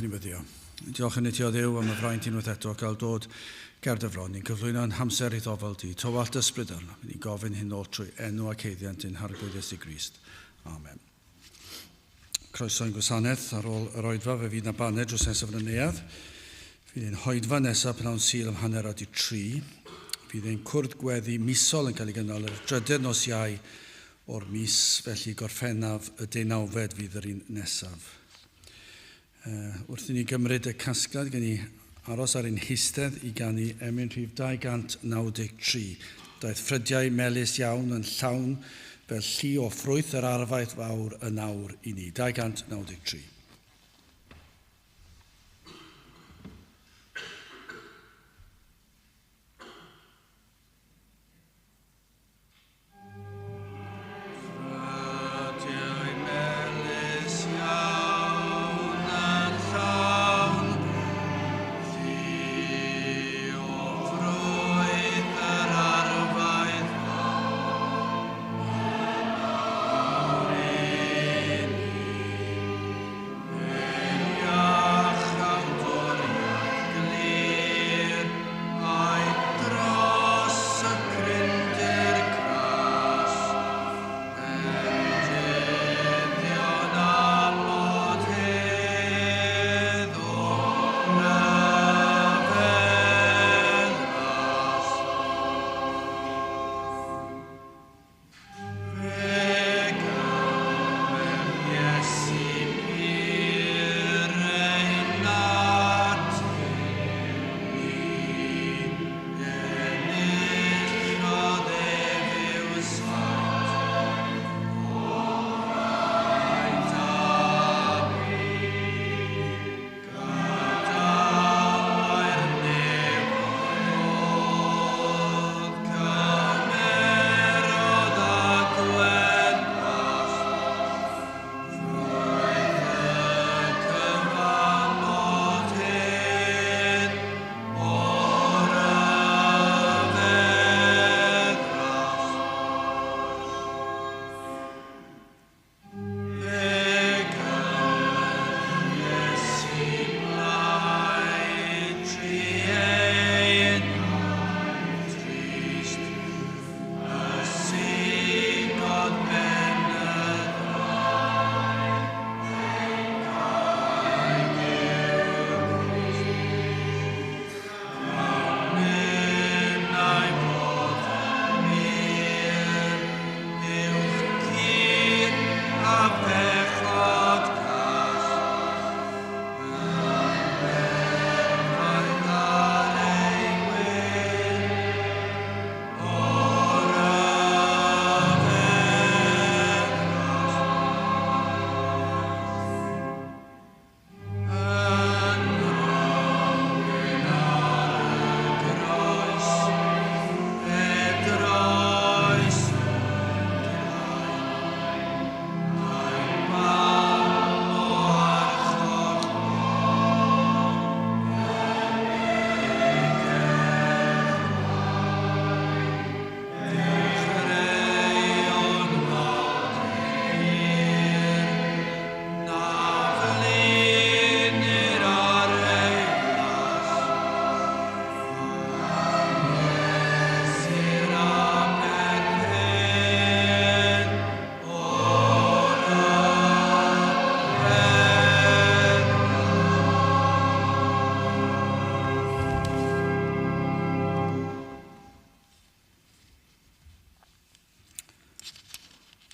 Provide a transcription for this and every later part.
Dewch i ni weddio. Diolch yn ti o Dduw am y fraint unwaith eto gael dod ger dy fron. Ni'n cyflwyno yn hamser i'th ofal di. Tywallt ysbryd arno. Ni'n gofyn hyn oll trwy enw ac haeddiant ein Harglwydd Iesu Grist. Amen. Croeso i'n gwasanaeth ar ôl yr oedfa, fe fydd na baned drws nesaf yn y neuadd. Fydd ein hoedfa nesaf pnawn Sul am 3:30. Fydd ein cwrdd gweddi misol yn cael ei gynnal yr drydedd nos Iau o'r mis, felly Gorffennaf y deunawfed fydd yr un nesaf. Uh, wrth i ni gymryd y casgliad, gen i aros ar ein heistedd i ganu emyn rhif 293. Daeth ffrydiau melys iawn yn llawn fel llu o ffrwyth yr arfaeth fawr yn awr i ni. 293.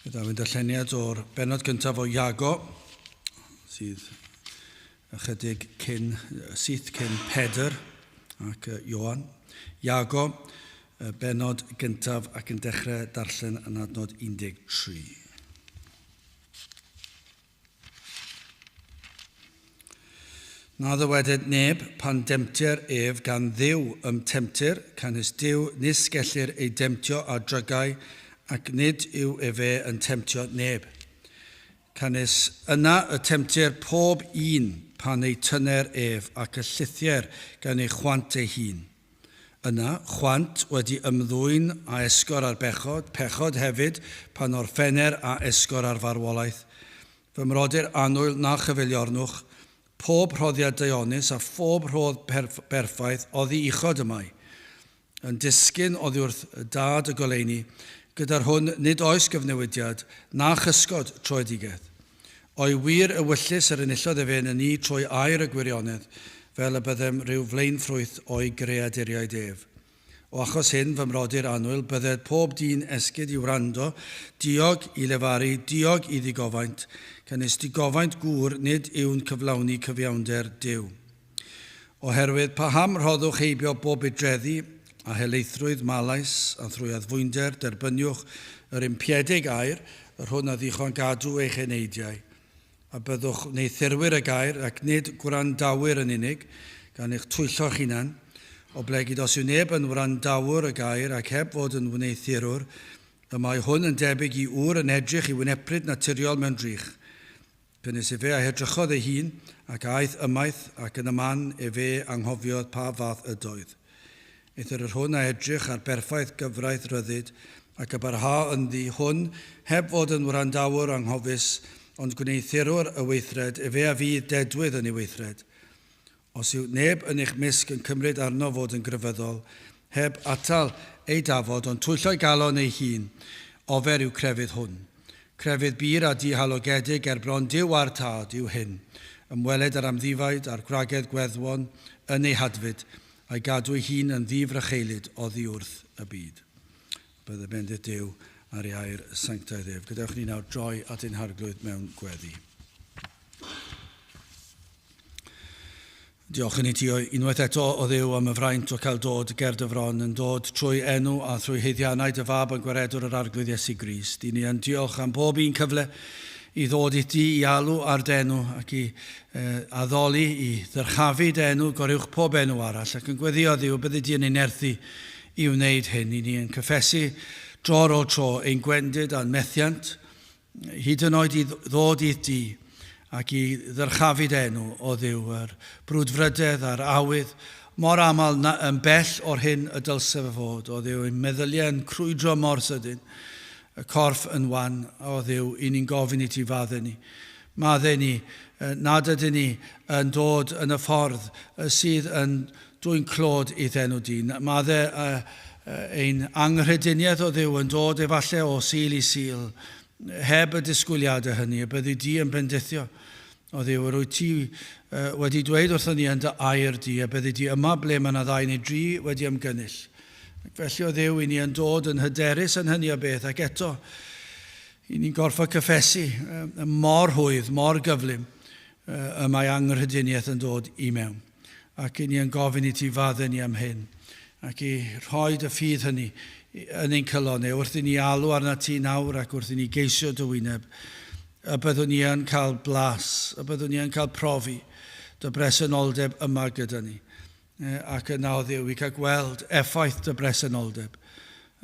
Gyda fy darlleniad o'r bennod gyntaf o Iago, sydd ychydig cyn, syth cyn Pedr ac Ioan. Iago, y bennod gyntaf ac yn dechrau darllen yn adnod 13. Na ddyweded neb pan demtir ef gan Dduw ym temtir, canys Duw nis gellir ei demtio â drygau, ac nid yw efe yn temtio neb. Canys yna y temtir pob un pan ei tyner ef ac y llithier gan ei chwant ei hun. Yna, chwant wedi ymddwyn a esgor ar bechod, pechod hefyd pan orffenner a esgor ar farwolaeth. Fy mrodyr annwyl na chyfeiliornwch, Pob rhoddiad daionus a phob rhodd berffaith oddi uchod y mae, yn disgyn oddi wrth Dad y goleuni, gyda'r hwn nid oes gyfnewidiad na chysgod troedigaeth. O'i wir ewyllys yr enillodd efe yn y ni trwy air y gwirionedd, fel y byddem rhyw flaenffrwyth o'i greaduriaid ef. O achos hyn, fy mrodyr annwyl, bydded pob dyn esgid i wrando, diog i lefaru, diog i ddigofaint, canys digofaint gŵr nid yw'n cyflawni cyfiawnder Duw. Oherwydd paham rhoddwch heibio bob budreddi a helaethrwydd malais a thrwy addfwynder derbyniwch yr impiedig air, yr hwn a ddichon gadw eich eneidiau. A byddwch wneuthurwyr y gair, ac nid gwrandawyr yn unig, gan eich twyllo'ch hunan, oblegid os yw neb yn wrandawr y gair ac heb fod yn wneuthurwr, y mae hwn yn debyg i ŵr yn edrych i wynepryd naturiol mewn drych. Canys efe a hedrychodd ei hun, ac aeth ymaith, ac yn y man efe anghofiodd pa fath ydoedd. Eithr yr hwn a edrych ar berffaith gyfraith ryddid, ac a barha ynddi, hwn, heb fod yn wrandawr anghofus, ond gwneuthurwr y weithred, efe a fydd dedwydd yn ei weithred. Os yw neb yn eich mysg yn cymryd arno fod yn grefyddol, heb atal ei dafod, ond twyllo'i galon ei hun, ofer yw crefydd hwn. Crefydd bur a dihalogedig ger bron Duw a'r Tad yw hyn, ymweled â'r amddifaid a'r gwragedd gweddwon yn eu hadfyd, a'i gadw ei hun yn ddi-frycheulyd oddi wrth y byd. Bydde bendith Duw ar ei air sanctaidd ef. Gadewch ni nawr droi at ein Harglwydd mewn gweddi. Diolch yn i ti unwaith eto o Dduw am y fraint o cael dod ger dy fron, yn dod trwy enw a thrwy haeddiannau dy fab yn gwaredwr yr Arglwydd Iesu Grist. I ni yn diolch am bob un cyfle i ddod i ti i alw ar dy enw ac i addoli, i ddyrchafu dy enw goruwch pob enw arall, ac yn gweddio Dduw byddi di yn ein nerthu i wneud hyn. I ni yn cyffesu dro ar ôl tro ein gwendid a'n methiant, hyd yn oed i ddod i di ac i ddyrchafu dy enw, o Dduw, yr brwdfrydedd a'r awydd mor aml na, yn bell o'r hyn y dylse fe fod, o Dduw, ein meddyliau yn crwydro mor sydyn, y corff yn wan, o Dduw, i ni'n gofyn i ti faddau ni. Maddau ni nad ydyn ni yn dod yn y ffordd sydd yn dwyn clod i'th enw di. Maddau ein anghrediniaeth o Dduw yn dod efallai o Sul i Sul, heb y disgwyliadau hynny, y byddi di yn bendithio. O Dduw, yr wyt ti wedi dweud wrthon ni yn dy air di, y byddi di yma ble mae yna ddau neu dri wedi ymgynnull. Ac felly, o Dduw, i ni yn dod yn hyderus yn hynny o beth, ac eto, I ni'n gorfod cyffesu mor hwydd, mor gyflym y mae anghrediniaeth yn dod i mewn. Ac i ni yn gofyn i ti faddau ni am hyn, ac i rhoi dy ffydd hynny yn ein cylon neu wrth i ni alw arna ti nawr ac wrth i ni geisio dy wyneb, y byddwn ni yn cael blas, y byddwn ni yn cael profi dy bresenoldeb yma gyda ni. Ac yna o Dduw, i cael gweld effaith dy bresenoldeb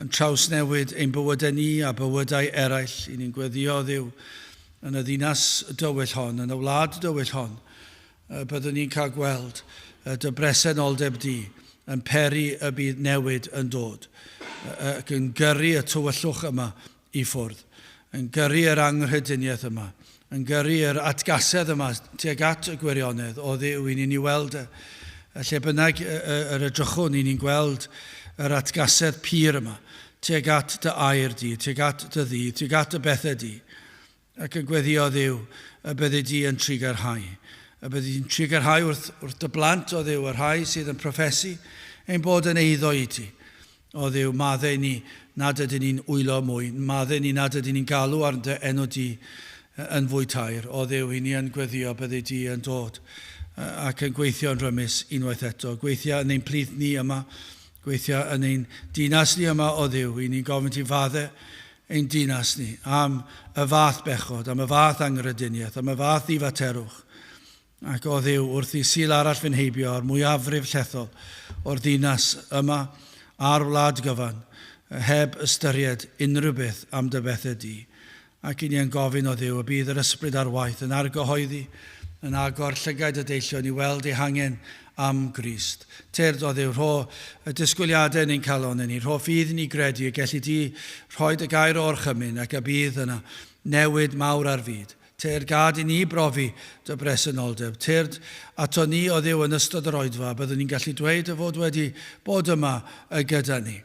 yn trawsnewid ein bywydau ni a bywydau eraill. I ni'n gweddio, Dduw, yn y ddinas dywyll hon, yn y wlad dywyll hon, byddwn ni'n cael gweld dy bresenoldeb di yn peri y bydd newid yn dod, ac yn gyrru y tywyllwch yma i ffwrdd, yn gyrru yr anghrediniaeth yma, yn gyrru yr atgasedd yma tuag at y gwirionedd o Dduw i ni'n ei weld e. Lle bynnag yr edrychwn, i ni'n gweld yr atgasedd pur yma tuag at dy air di, tuag at dy ddydd, tuag at y bethau di. Ac yn gweddio Dduw y byddi di yn trugarhau. Y byddi di'n trugarhau wrth, wrth dy blant o Dduw, y rhai sydd yn proffesu ein bod yn eiddo i ti. O Dduw, maddau ni nad ydyn ni'n wylo mwy, maddau ni nad ydyn ni'n galw ar dy enw di yn fwy taer. O Dduw, i ni yn gweddio byddi di yn dod ac yn gweithio yn rymus unwaith eto. Gweithio yn ein plith ni yma, gweithio yn ein dinas ni yma, o Dduw, i ni'n gofyn ti faddau ein dinas ni am y fath bechod, am y fath anghrediniaeth, am y fath ddifaterwch. Ac o Dduw, wrth i Sul arall fynd heibio a'r mwyafrif llethol o'r ddinas yma a'r wlad gyfan, heb ystyried unrhyw beth am dy bethau di. Ac i ni yn gofyn o Dduw y bydd yr ysbryd ar waith yn argyhoeddi, yn agor llygaid y deillion i weld eu hangen am Grist. Tyrd, o Dduw, rho y disgwyliadau yn ein calon ni, rho ffydd i ni gredu y gelli di rhoi dy gair o orchymyn ac y bydd yna newid mawr ar fyd. Tyrd gad i ni brofi dy bresenoldeb. Tyrd ato ni o Dduw yn ystod yr oedfa. Byddwn ni'n gallu dweud dy fod wedi bod yma gyda ni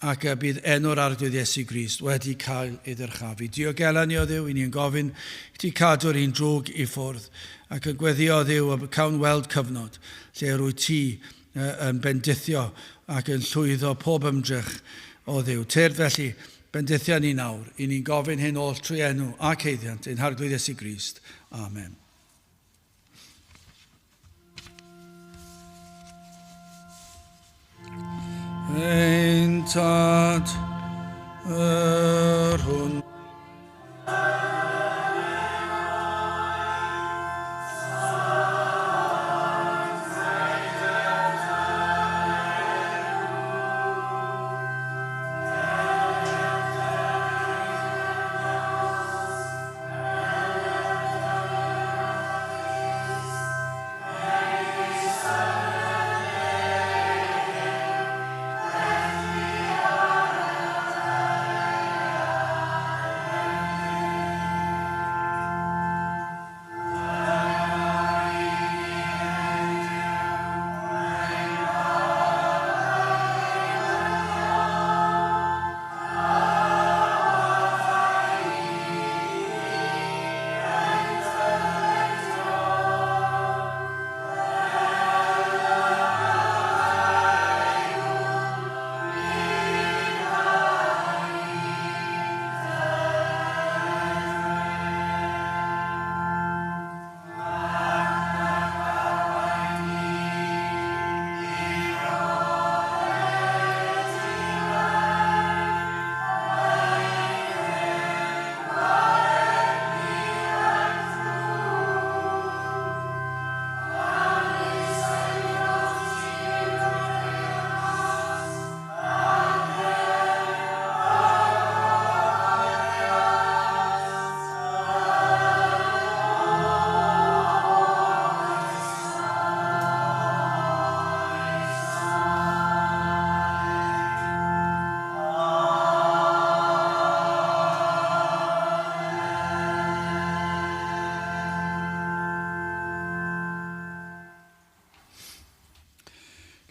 ac y bydd enw'r Arglwydd Iesu Grist wedi cael ei ddyrchafu. Diogela ni o Dduw, i ni'n gofyn i ti cadw'r un drwg i ffwrdd ac yn gweddio o Dduw y cawn weld cyfnod lle yr wyt ti yn bendithio ac yn llwyddo pob ymdrech o Dduw. Tyrd felly, bendithia ni nawr, i ni'n gofyn hyn oll trwy enw ac haeddiant ein Harglwydd Iesu Grist. Amen. Ein tad, yr hwn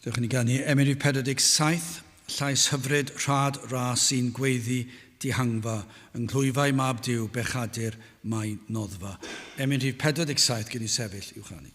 Dewch i ni ganu emyn rhif 47, llais hyfryd rhad ras sy'n gweiddi dihangfa, yng nghlwyfau mab Duw, bechadur mae noddfa. Emyn rhif 47 gen i sefyll i'w chanu.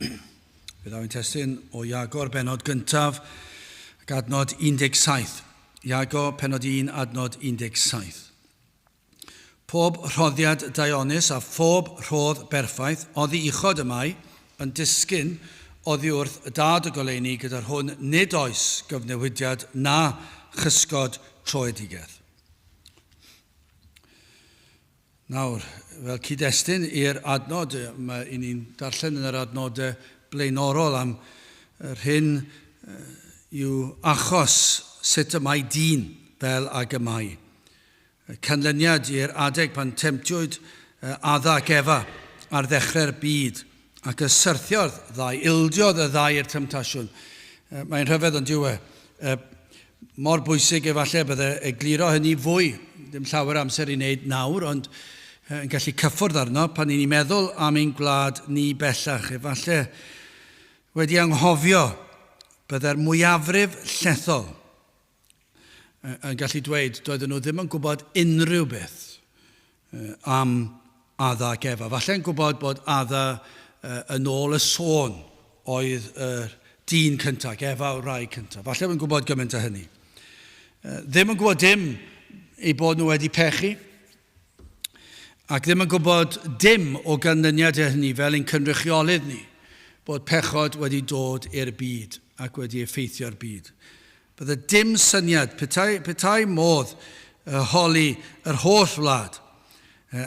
Fe ddaw ein testun o Iago'r benod gyntaf ac adnod 17. Iago, penod 1, adnod 17. Pob rhoddiad daionus a phob rhodd berffaith oddi uchod y mae yn disgyn oddi wrth y Dad y goleuni gyda'r hwn nid oes gyfnewidiad na chysgod troedigaeth. Nawr, fel cyd-destun i'r adnod, mae i ni'n darllen yn yr adnodau blaenorol am yr hyn yw achos sut y mae dyn fel ag y mae. Canlyniad i'r adeg pan temtiwyd Adda ac Efa ar ddechrau'r byd, ac y syrthiodd ddau, ildiodd y ddau i'r temtasiwn. Mae'n rhyfedd ond yw e. Mor bwysig efallai bydde egluro hynny fwy, ddim llawer amser i wneud nawr, ond yn gallu cyffwrdd arno pan ni'n meddwl am ein gwlad ni bellach. Efallai wedi anghofio bydde'r mwyafrif llethol yn gallu dweud doedden nhw ddim yn gwybod unrhyw beth am Adda ac Efa. Falle'n gwybod bod Adda yn ôl y sôn oedd y dyn cyntaf, ac Efa o'r wraig cyntaf. Falle yn gwybod gymaint â hynny. Ddim yn gwybod dim eu bod nhw wedi pechu, ac ddim yn gwybod dim o ganlyniad i hynny fel ein cynrychiolydd ni, bod pechod wedi dod i'r byd ac wedi effeithio'r byd. Bydde dim syniad, petai, petai modd holi yr holl wlad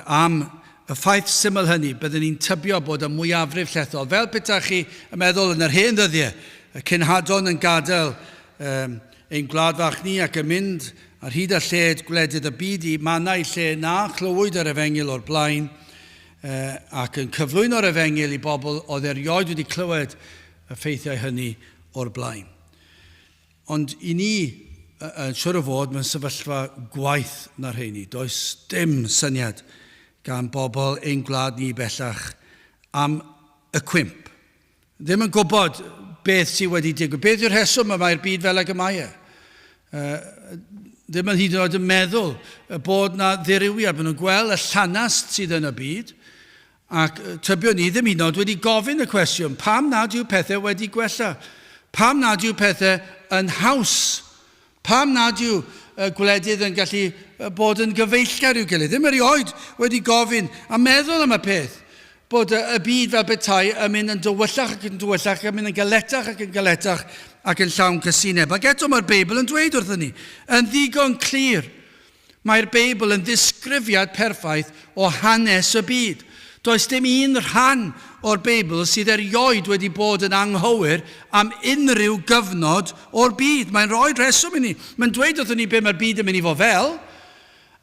am y ffaith syml hynny, bydden ni'n tybio bod y mwyafrif llethol, fel petai chi yn meddwl yn yr hen ddyddiau, y cenhadon yn gadael um, ein gwlad fach ni ac yn mynd ar hyd a lled gwledydd y byd i mannau lle na chlywyd yr efengyl o'r blaen, ac yn cyflwyno'r efengyl i bobl oedd erioed wedi clywed y ffeithiau hynny o'r blaen. Ond i ni, yn siwr o fod, mewn sefyllfa gwaeth na'r rheini. Does dim syniad gan bobl ein gwlad ni bellach am y cwymp. Ddim yn gwybod beth sydd wedi digwydd. Beth yw'r rheswm y mae'r byd fel ag y mae e? Ddim yn hyd yn oed yn meddwl bod na ddirywiad. Maen nhw'n gweld y llanast sydd yn y byd, Ac tybiwn ni ddim hyd yn oed wedi gofyn y cwestiwn, pam nad yw pethau wedi gwella? Pam nad yw pethau yn haws? Pam nad yw gwledydd yn gallu bod yn gyfeillgar i'w gilydd? Ddim erioed wedi gofyn a meddwl am y peth bod y byd fel petai yn mynd yn dywyllach ac yn dywyllach ac yn mynd yn galetach ac yn galetach ac yn llawn casineb. Ac eto mae'r Beibl yn dweud wrthyn ni, yn ddigon clir, Mae'r Beibl yn ddisgrifiad perffaith o hanes y byd. Does dim un rhan o'r Beibl sydd erioed wedi bod yn anghywir am unrhyw gyfnod o'r byd. Mae'n rhoi rheswm i ni. Mae'n dweud wrthon ni be mae'r byd yn mynd i fod fel,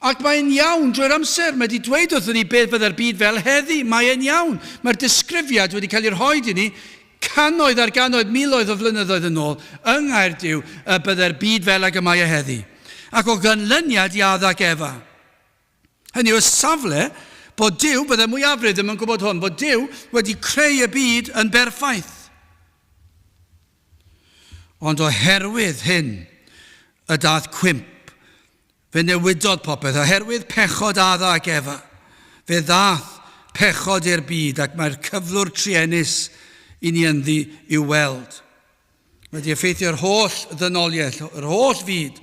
ac mae'n iawn drwy'r amser. Mae wedi dweud wrthon ni beth fydde'r byd fel heddi. Mae'n iawn. Mae'r disgrifiad wedi cael ei rhoi i ni cannoedd ar gannoedd, miloedd o flynyddoedd yn ôl, yng Nghaerdyw, y bydde'r byd fel ag y mae e heddi. Ac o ganlyniad i Adda ac Efa. Hynny yw y safle bod Duw, bydde mwyafrif ddim yn gwybod hwn, bod Duw wedi creu y byd yn berffaith. Ond oherwydd hyn y daeth cwymp, fe newidodd popeth, oherwydd pechod Adda ac Efa, fe ddaeth pechod i'r byd ac mae'r cyflwr truenus i ni ynddi i'w weld. Wedi effeithio'r holl ddynoliaeth, yr holl fyd.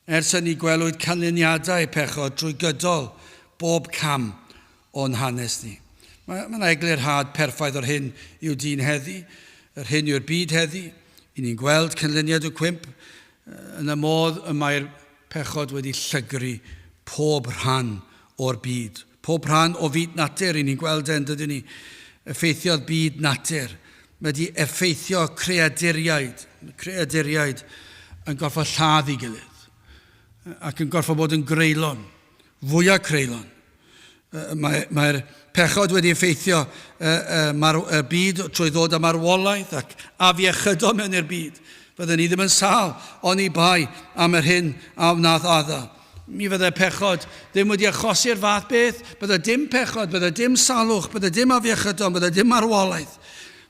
Ers hynny gwelwyd canlyniadau pechod drwy gydol bob cam o'n hanes ni. Mae yna eglurhad perffaith o'r hyn yw dyn heddi, yr hyn yw'r byd heddi. I ni'n gweld canlyniad y cwymp yn y modd y mae'r pechod wedi llygru pob rhan o'r byd. Pob rhan o fyd natur, i ni'n gweld e, yn dydyn ni? Effeithiodd byd natur. Mae wedi effeithio creaduriaid, creaduriaid yn gorfod lladd i gilydd ac yn gorfod bod yn greulon, fwyaf creulon. Mae'r mae pechod wedi effeithio y byd trwy ddod â marwolaeth ac afiechydon mewn i'r byd. Fydden ni ddim yn sâl oni bai am yr hyn a wnaeth Adda. Mi fyddai pechod ddim wedi achosi'r fath beth. Bydde dim pechod, bydde dim salwch, bydde dim afiechydon, bydde dim marwolaeth.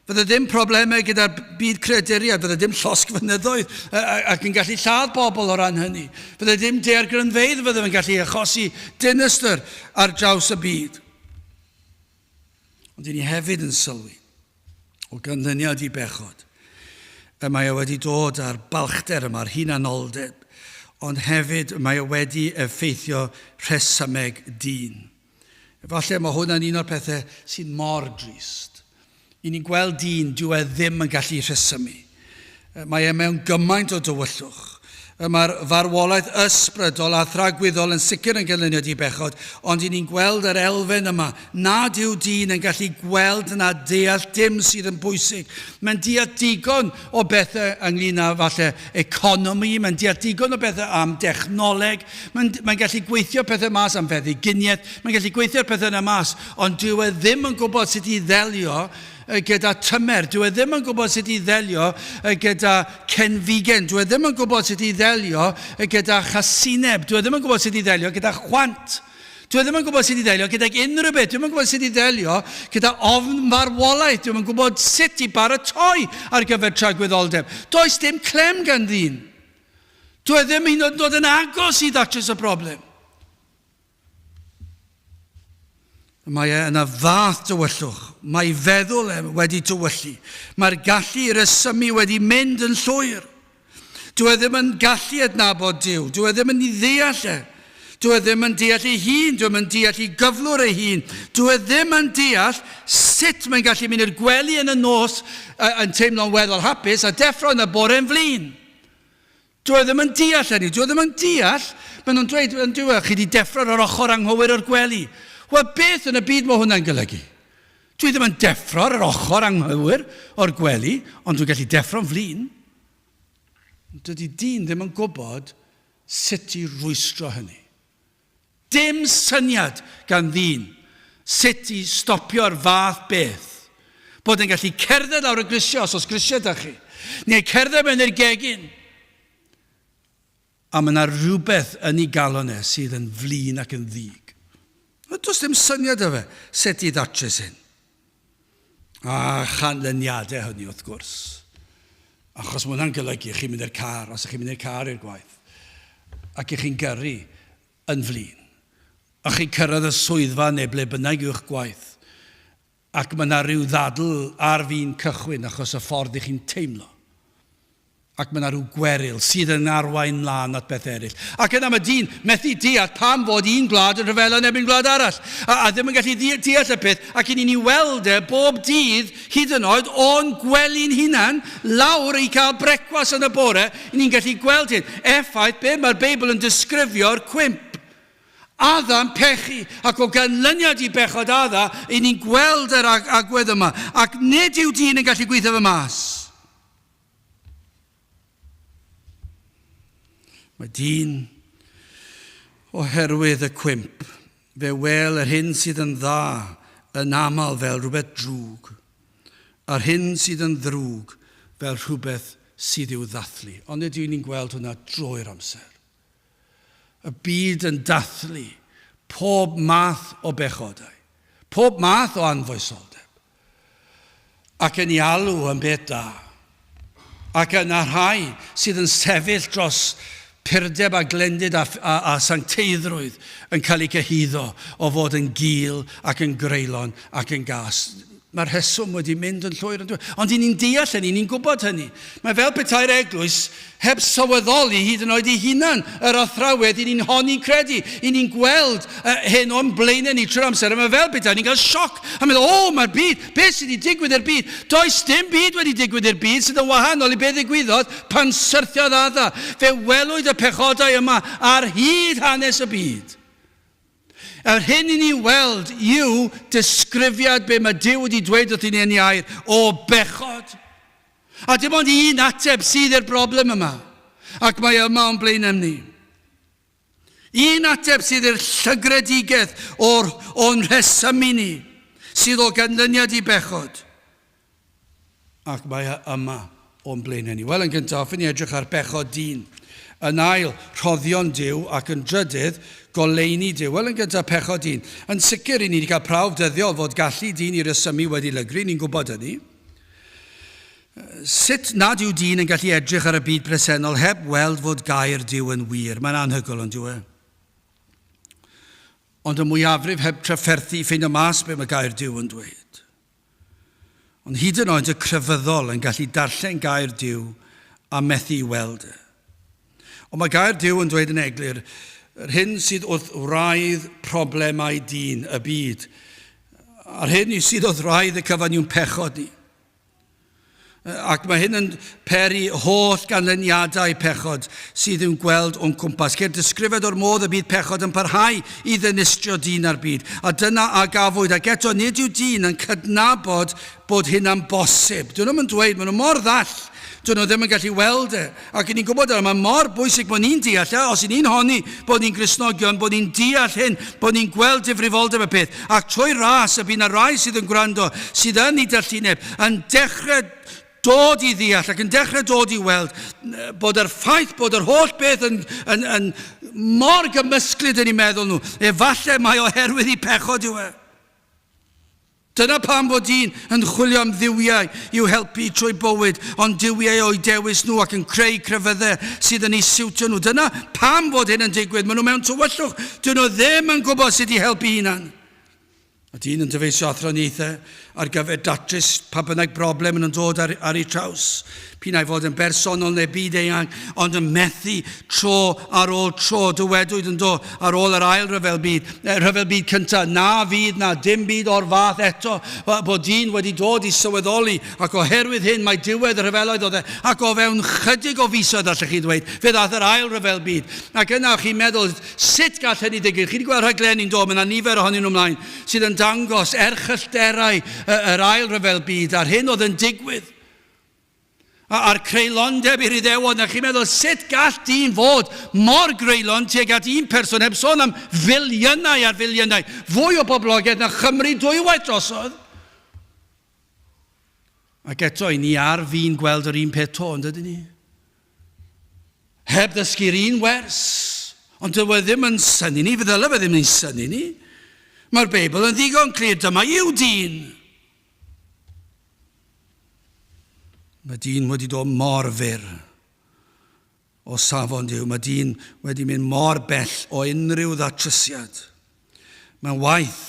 Bydde dim problemau gyda'r byd creaduriaid, bydde dim llosgfynyddoedd ac yn gallu lladd bobl o ran hynny. Bydde dim daeargrynfeydd fydde yn gallu achosi dinistr ar draws y byd. Ond i ni hefyd yn sylwi. O ganlyniad i bechod, y mae e wedi dod â'r balchder yma'r hunanoldeb, ond hefyd mae e wedi effeithio rhesymeg dyn. Efallai mae hwn yn un o'r pethau sy'n mor drist. I ni'n gweld dyn, dyw e ddim yn gallu rhesymu. Mae e mewn gymaint o dywyllwch. Mae'r farwolaeth ysbrydol a thragwyddol yn sicr yn ganlyniad i bechod, ond i ni'n gweld yr elfen yma, nad yw dyn yn gallu gweld na deall dim sydd yn bwysig. Mae'n deall digon o bethau ynglyn â falle economi, mae'n deall digon o bethau am dechnoleg, mae'n mae gallu gweithio pethau mas am feddyginiaeth, mae'n gallu gweithio'r pethau yna mas, ond dyw e ddim yn gwybod sut i ddelio gyda tymer. Dyw e ddim yn gwybod sut i ddelio gyda cenfigen. Dyw e ddim yn gwybod sut i ddelio gyda chasineb. Dyw e ddim yn gwybod sut i ddelio gyda chwant. Dyw e ddim yn gwybod sut i ddelio gydag unrhyw beth. Dyw e ddim yn gwybod sut i ddelio gyda ofn farwolaeth. Dyw e ddim yn gwybod sut i baratoi ar gyfer tragwyddoldeb. Does dim clem gan ddyn. Dyw e ddim hyd yn oed yn dod yn agos i ddatrys y broblem. Mae e yna fath dywyllwch. Mae feddwl e wedi tywyllu. Mae'r gallu i resymu wedi mynd yn llwyr. Dyw e ddim yn gallu adnabod Duw. Dyw e ddim yn ei ddeall e. Dyw e ddim yn deall ei hun. Dyw e ddim yn deall ei gyflwr ei hun. Dyw e ddim yn deall sut mae'n gallu mynd i'r gwely yn y nos yn teimlo'n weddol hapus a deffro yn y bore'n flin. Dyw e ddim yn deall hynny. Dyw e ddim yn deall. Maen nhw'n dweud, yn dyw e, chi wedi deffro ar yr ochr anghywir o'r gwely. Wel, beth yn y byd mae hwnna'n golygu? Dwi ddim yn deffro ar yr ochr anghywir o'r gwely, ond dwi'n gallu deffro'n flin. Dydy dyn ddim yn gwybod sut i rwystro hynny. Dim syniad gan ddyn sut i stopio'r fath beth. Bod yn gallu cerdded lawr y grisiau, os oes grisiau da chi, neu cerdded mewn i'r gegin. A mae yna rhywbeth yn ei galon e sydd yn flin ac yn ddig. Does dim syniad o fe sut i ddatrys hyn. A chanlyniadau hynny wrth gwrs. Achos mae hwnna'n golygu chi'n mynd i'r car, os ych chi'n mynd i'r car i'r gwaith, ac ych chi'n gyrru yn flin, a chi'n cyrraedd y swyddfa neu ble bynnag yw'ch gwaith, ac mae yna rhyw ddadl ar fin cychwyn achos y ffordd ych chi'n teimlo. Ac mae yna rhyw gweryl sydd yn arwain mlaen at beth eraill. Ac yna mae dyn methu deall pam fod un gwlad yn rhyfela yn erbyn gwlad arall. A, a ddim yn gallu deall y peth, ac i ni'n ei weld e bob dydd, hyd yn oed o'n gwely'n hunan, lawr i cael brecwas yn y bore, i ni'n gallu gweld hyn. Effaith be mae'r Beibl yn disgrifio'r cwymp. Adda'n pechu, ac o ganlyniad i bechod Adda, i ni'n gweld yr agwedd yma. Ac nid yw dyn yn gallu gweithio fe mas. Mae dyn, oherwydd y cwymp, fe wel yr hyn sydd yn dda yn aml fel rhywbeth drwg, a'r hyn sydd yn ddrwg fel rhywbeth sydd i'w ddathlu. Ond nid yw ni'n gweld hwnna drwy'r amser. Y byd yn dathlu pob math o bechodau, pob math o anfoesoldeb, ac yn ei alw yn beth da. Ac yna rhai sydd yn sefyll dros purdeb a glendid a, a, a sancteiddrwydd yn cael eu cyhuddo o fod yn gul ac yn greulon ac yn gas. Mae'r rheswm wedi mynd yn llwyr yn dweud. Ond i ni'n deall hynny, ni'n gwybod hynny. Mae fel petai'r eglwys heb sylweddoli hyd yn oed ei hunan yr athrawiaeth i ni'n honni credu. I ni'n gweld hyn o'n blaenau ni trwy'r amser. A mae fel petai ni'n cael sioc a meddwl, o, mae'r byd, beth sydd wedi digwydd i'r byd? Does dim byd wedi digwydd i'r byd sydd yn wahanol i beth ddigwyddodd pan syrthiodd Adda. Fe welwyd y pechodau yma ar hyd hanes y byd. Yr hyn i ni weld yw disgrifiad be mae Duw wedi dweud wrthyn ni yn ei air o bechod. A dim ond un ateb sydd i'r broblem yma, ac mae yma o'n blaenau ni. Un ateb sydd i'r llygredigaeth o'r, o'n rhesymu ni, sydd o ganlyniad i bechod. Ac mae e yma o'n blaenau ni. Wel, yn gyntaf, hoffwn i edrych ar bechod dyn. Yn ail, rhoddion Duw, ac yn drydydd, goleuni Duw. Wel, yn gyntaf, pechod dyn. Yn sicr, i ni wedi cael prawf dyddiol fod gallu dyn i resymu wedi lygru, ni'n gwybod hynny. Sut nad yw dyn yn gallu edrych ar y byd presennol heb weld fod gair Duw yn wir? Mae'n anhygoel, ond dyw e? Ond y mwyafrif heb trafferthu i ffeindio mas be mae gair Duw yn dweud. Ond hyd yn oed y crefyddol yn gallu darllen gair Duw a methu i weld e. Ond mae gair Duw yn dweud yn eglur, yr hyn sydd wrth wraidd problemau dyn, y byd, a'r hyn sydd wrth wraidd y cyfan yw'n pechod ni. Ac mae hyn yn peri holl ganlyniadau pechod sydd i'w gweld o'n cwmpas. Ceir disgrifiad o'r modd y bydd pechod yn parhau i ddinistrio dyn a'r byd. A dyna a gafwyd. Ac eto, nid yw dyn yn cydnabod bod hynna'n bosib. Dyn nhw'n dweud, maen nhw mor ddall, dyn nhw ddim yn gallu weld e. Ac ni'n gwybod yna, mae mor bwysig bod ni'n deall e, os ni'n honni bod ni'n Gristnogion, bod ni'n deall hyn, bod ni'n gweld difrifoldeb y peth. Ac trwy ras y bydd na rai sydd yn gwrando, sydd yn ei dallineb, yn dechrau dod i ddeall ac yn dechrau dod i weld bod yr ffaith bod yr holl beth yn, yn, yn mor gymysglyd yn eu meddwl nhw, efallai mai oherwydd eu pechod yw e. Dyna pam fod dyn yn chwilio am dduwiau i'w helpu trwy bywyd, ond duwiau o'u dewis nhw ac yn creu crefyddau sydd yn eu siwtio nhw. Dyna pam fod hyn yn digwydd. Maen nhw mewn tywyllwch. Dyn nhw ddim yn gwybod sut i helpu hunan. A dyn yn dyfeisio athroniaethau ar gyfer datrys pa bynnag broblem yn dod ar, ar ei traws, p'un ai fod yn bersonol neu byd eang, ond yn methu tro ar ôl tro. Dywedwyd yn do, ar ôl yr ail rhyfel byd, rhyfel byd cyntaf, na fydd na dim byd o'r fath eto, bod dyn wedi dod i sylweddoli, ac oherwydd hyn mae diwedd y rhyfeloedd oedd e, ac o fewn chydig o fisoedd allech chi ddweud, fe ddaeth yr ail rhyfel byd. Ac yna chi'n meddwl, sut gall hynny ddigwydd? Chi wedi gweld rhaglenni'n do, mae yna nifer ohonyn nhw ymlaen, sydd yn dangos erchyllterau yr ail rhyfel byd a'r hyn oedd yn digwydd. A'r creulondeb i'r Iddewon, a chi'n meddwl, sut gall dyn fod mor greulon tuag at un person, heb sôn am filiynau ar filiynau, fwy o boblogaeth na Chymru dwywaith drosodd. Ac eto, i ni ar fin gweld yr un peth to, yn dydyn ni? Heb ddysgu'r un wers. Ond dyw e ddim yn synnu ni, fe ddyle fe ddim yn synnu ni. Mae'r Beibl yn ddigon clir, dyma yw dyn. Mae dyn wedi dod mor fyr o safon Duw. Mae dyn wedi mynd mor bell o unrhyw ddatrysiad. Mae'n waith.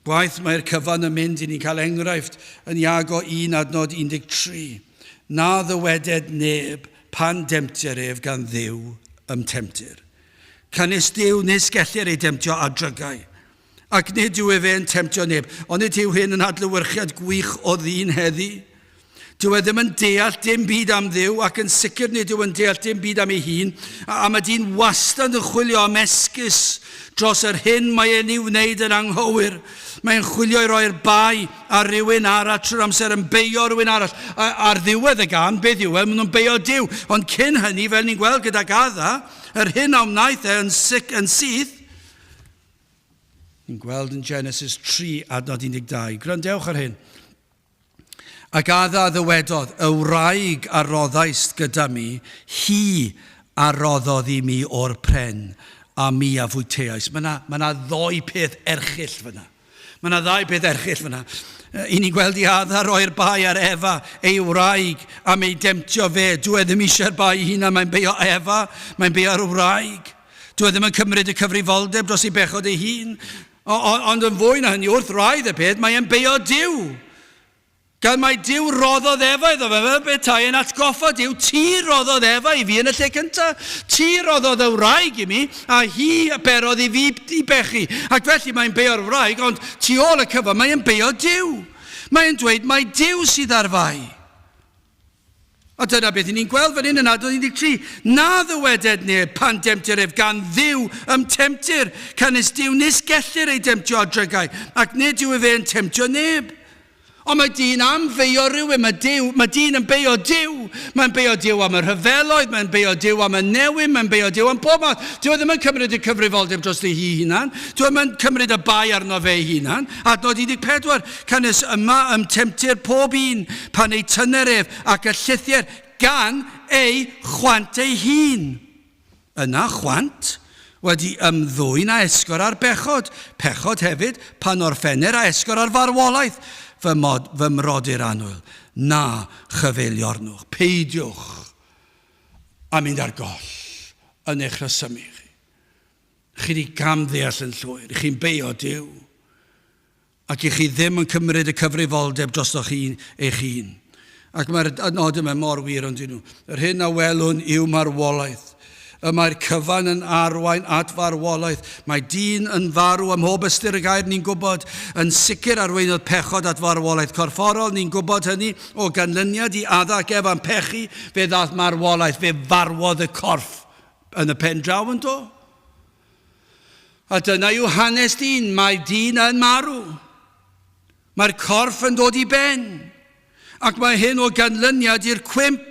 Gwaith mae'r cyfan yn mynd i ni'n cael enghraifft yn Iago 1 adnod 13. Na ddyweded neb pan demtir ef gan Dduw ymtemtir. Canys Duw nis gellir ei demtio â drygau. Ac nid yw efe yn temtio neb. Onid yw hyn yn adlewyrchiad gwych o ddyn heddi? Dyw e ddim yn deall dim byd am Dduw ac yn sicr nid yw yn deall dim byd am ei hun. A, a mae dyn wastad yn chwilio am esgus dros yr hyn mae e'n ei wneud yn anghywir. Mae'n chwilio i roi'r bai ar rywun arall trwy'r amser yn beio rhywun arall. A, ar ddiwedd y gan, beth yw e? Maen nhw'n beio Duw. Ond cyn hynny, fel ni'n gweld gyda Adda, yr hyn a wnaeth e yn, sic, yn syth, Ni'n gweld yn Genesis 3, adnod 12. Gwrandewch ar hyn. Ac Adda ddywedodd, y wraig a roddaist gyda mi, hi a roddodd i mi o'r pren, a mi a fwyteais. Mae yna, mae yna ddoi peth erchyll fyna. Mae yna ddau peth erchyll fyna. I ni'n gweld i Adda roi'r bai ar Efa, ei wraig, am ei demtio fe. Dwi e ddim eisiau'r bai ei hunan, mae'n beio Efa, mae'n beio'r wraig. Dwi e ddim yn cymryd y cyfrifoldeb dros ei bechod ei hun. Ond yn fwy na hynny, wrth wraidd y peth, mae e'n beio Duw. Gan mai Duw roddodd Efa iddo fe, fel petai yn atgoffa Duw, ti roddodd Efa i fi yn y lle cyntaf. Ti roddodd y wraig i mi, a hi berodd i fi i bechu. Ac felly mae'n beio'r wraig, ond tu ôl y cyfan mae'n beio Duw. Mae'n dweud mai Duw sydd ar fai. A dyna beth i ni'n gweld fan hyn yn adnod 13. Na ddyweded neb pan demtir ef gan Dduw ymtemtir, canys Duw nis gellir ei demtio â drygau, ac nid yw efe yn temtio neb. Ond mae dyn am feio rhywun, mae, Duw, mae dyn yn beio Duw. Mae'n beio Duw am y rhyfeloedd, mae'n beio Duw am y newyn, mae'n beio Duw am pob math. Dyw e ddim yn cymryd y cyfrifoldeb dros ei hunan. Dyw e ddim yn cymryd y bai arno fe ei hunan. Adnod 14, Canys yma ymtemtir pob un pan ei tyner ef ac y llithier gan ei chwant ei hun. Yna chwant wedi ymddwyn a esgor ar bechod, pechod hefyd pan orffenner a esgor ar farwolaeth, fy mod, fy mrodyr annwyl, na chyfeiliornwch, peidiwch a mynd ar goll yn eich rhesymu chi. Chi wedi camddeall yn llwyr, chi'n beio Duw. Ac i chi ddim yn cymryd y cyfrifoldeb drostoch chi eich hun. Ac mae'r adnod yma mor wir ond nhw. Yr hyn a welwn yw marwolaeth. Y mae'r cyfan yn arwain at farwolaeth. Mae dyn yn farw ym mhob ystyr y gair, ni'n gwybod. Yn sicr arweiniodd pechod at farwolaeth corfforol, ni'n gwybod hynny. O ganlyniad i Adda ac Efa'n pechu, fe ddaeth marwolaeth, fe farwodd y corff yn y pen draw yn do. A dyna yw hanes dyn, mae dyn yn marw. Mae'r corff yn dod i ben. Ac mae hyn o ganlyniad i'r cwymp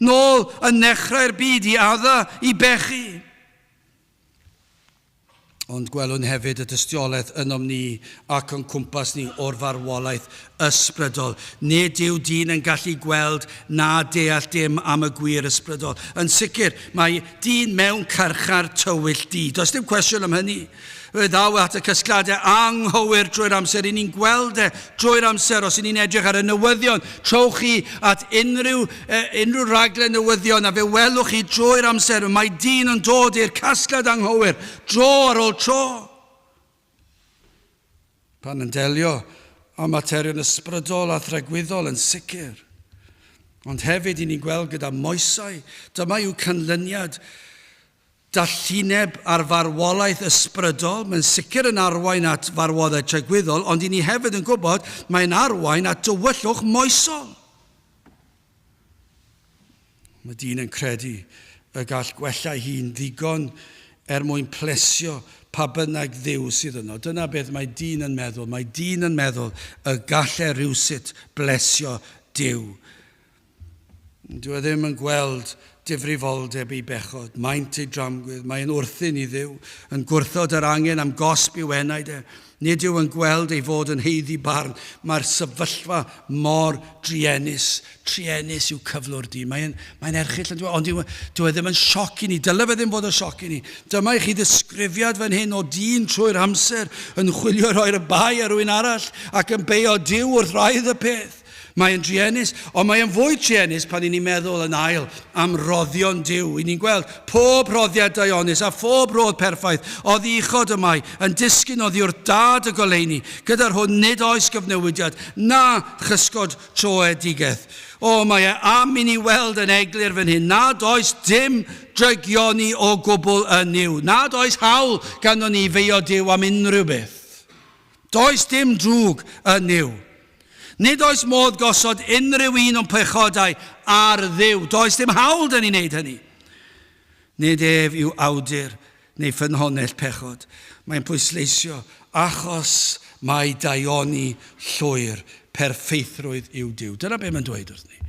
nôl yn nechrau'r byd i adda i bechu. Ond gwelwn hefyd y dystiolaeth ynom ni ac o'n cwmpas ni o'r farwolaeth ysbrydol. Nid yw dyn yn gallu gweld na deall dim am y gwir ysbrydol. Yn sicr, mae dyn mewn carchar tywyll du. Does dim cwestiwn am hynny. Fe ddaw at y casgliadau anghywir drwy'r amser. I ni'n gweld e drwy'r amser os i ni'n edrych ar y newyddion. Trowch chi at unrhyw, unrhyw raglen newyddion a fe welwch chi drwy'r amser. Mae dyn yn dod i'r casgliad anghywir dro ar ôl tro. Pan yn delio â materion ysbrydol a thragwyddol yn sicr. Ond hefyd i ni'n gweld gyda moesau, dyma yw canlyniad dallineb ar farwolaeth ysbrydol, mae'n sicr yn arwain at farwolaeth tragwyddol, ond i ni hefyd yn gwybod mae'n arwain at dywyllwch moesol. Mae dyn yn credu y gall gwella ei hun ddigon er mwyn plesio pa bynnag dduw sydd yno. Dyna beth mae dyn yn meddwl. Mae dyn yn meddwl y gall e rywsut blesio Duw. Dyw e ddim yn gweld difrifoldeb ei bechod, maint ei dramgwydd. Mae'n wrthun i Dduw, yn gwrthod yr angen am gosb i'w enaid e. Nid yw yn gweld ei fod yn haeddu barn. Mae'r sefyllfa mor druenus. Truenus yw cyflwr dyn. Mae'n mae erchyll yn dweud, ond dyw, dyw e ddim yn sioc i ni. Dyle fe ddim fod yn sioc i ni. Dyma i chi ddisgrifiad fan hyn o dyn trwy'r amser yn chwilio rhoi'r bai ar rywun arall ac yn beio Duw wrth wraidd y peth. Mae'n druenus, ond mae'n fwy truenus pan i ni'n meddwl yn ail am roddion Duw. I ni'n gweld pob rhoddiad daionus a phob rhodd perffaith oddi uchod y mae yn disgyn oddi wrth Dad y goleuni, gyda'r hwn nid oes gyfnewidiad na chysgod troedigaeth. O, mae e am i ni weld yn eglur fan hyn nad oes dim drygioni o gwbl yn Nuw, nad oes hawl ganddo ni feio Duw am unrhyw beth. Does dim drwg yn Nuw. Nid oes modd gosod unrhyw un o'n pechodau ar Dduw. Does dim hawl 'da ni wneud hynny. Nid ef yw awdur neu ffynhonnell pechod. Mae'n pwysleisio achos mai daioni llwyr perffeithrwydd yw Duw. Dyna be mae'n dweud wrth ni.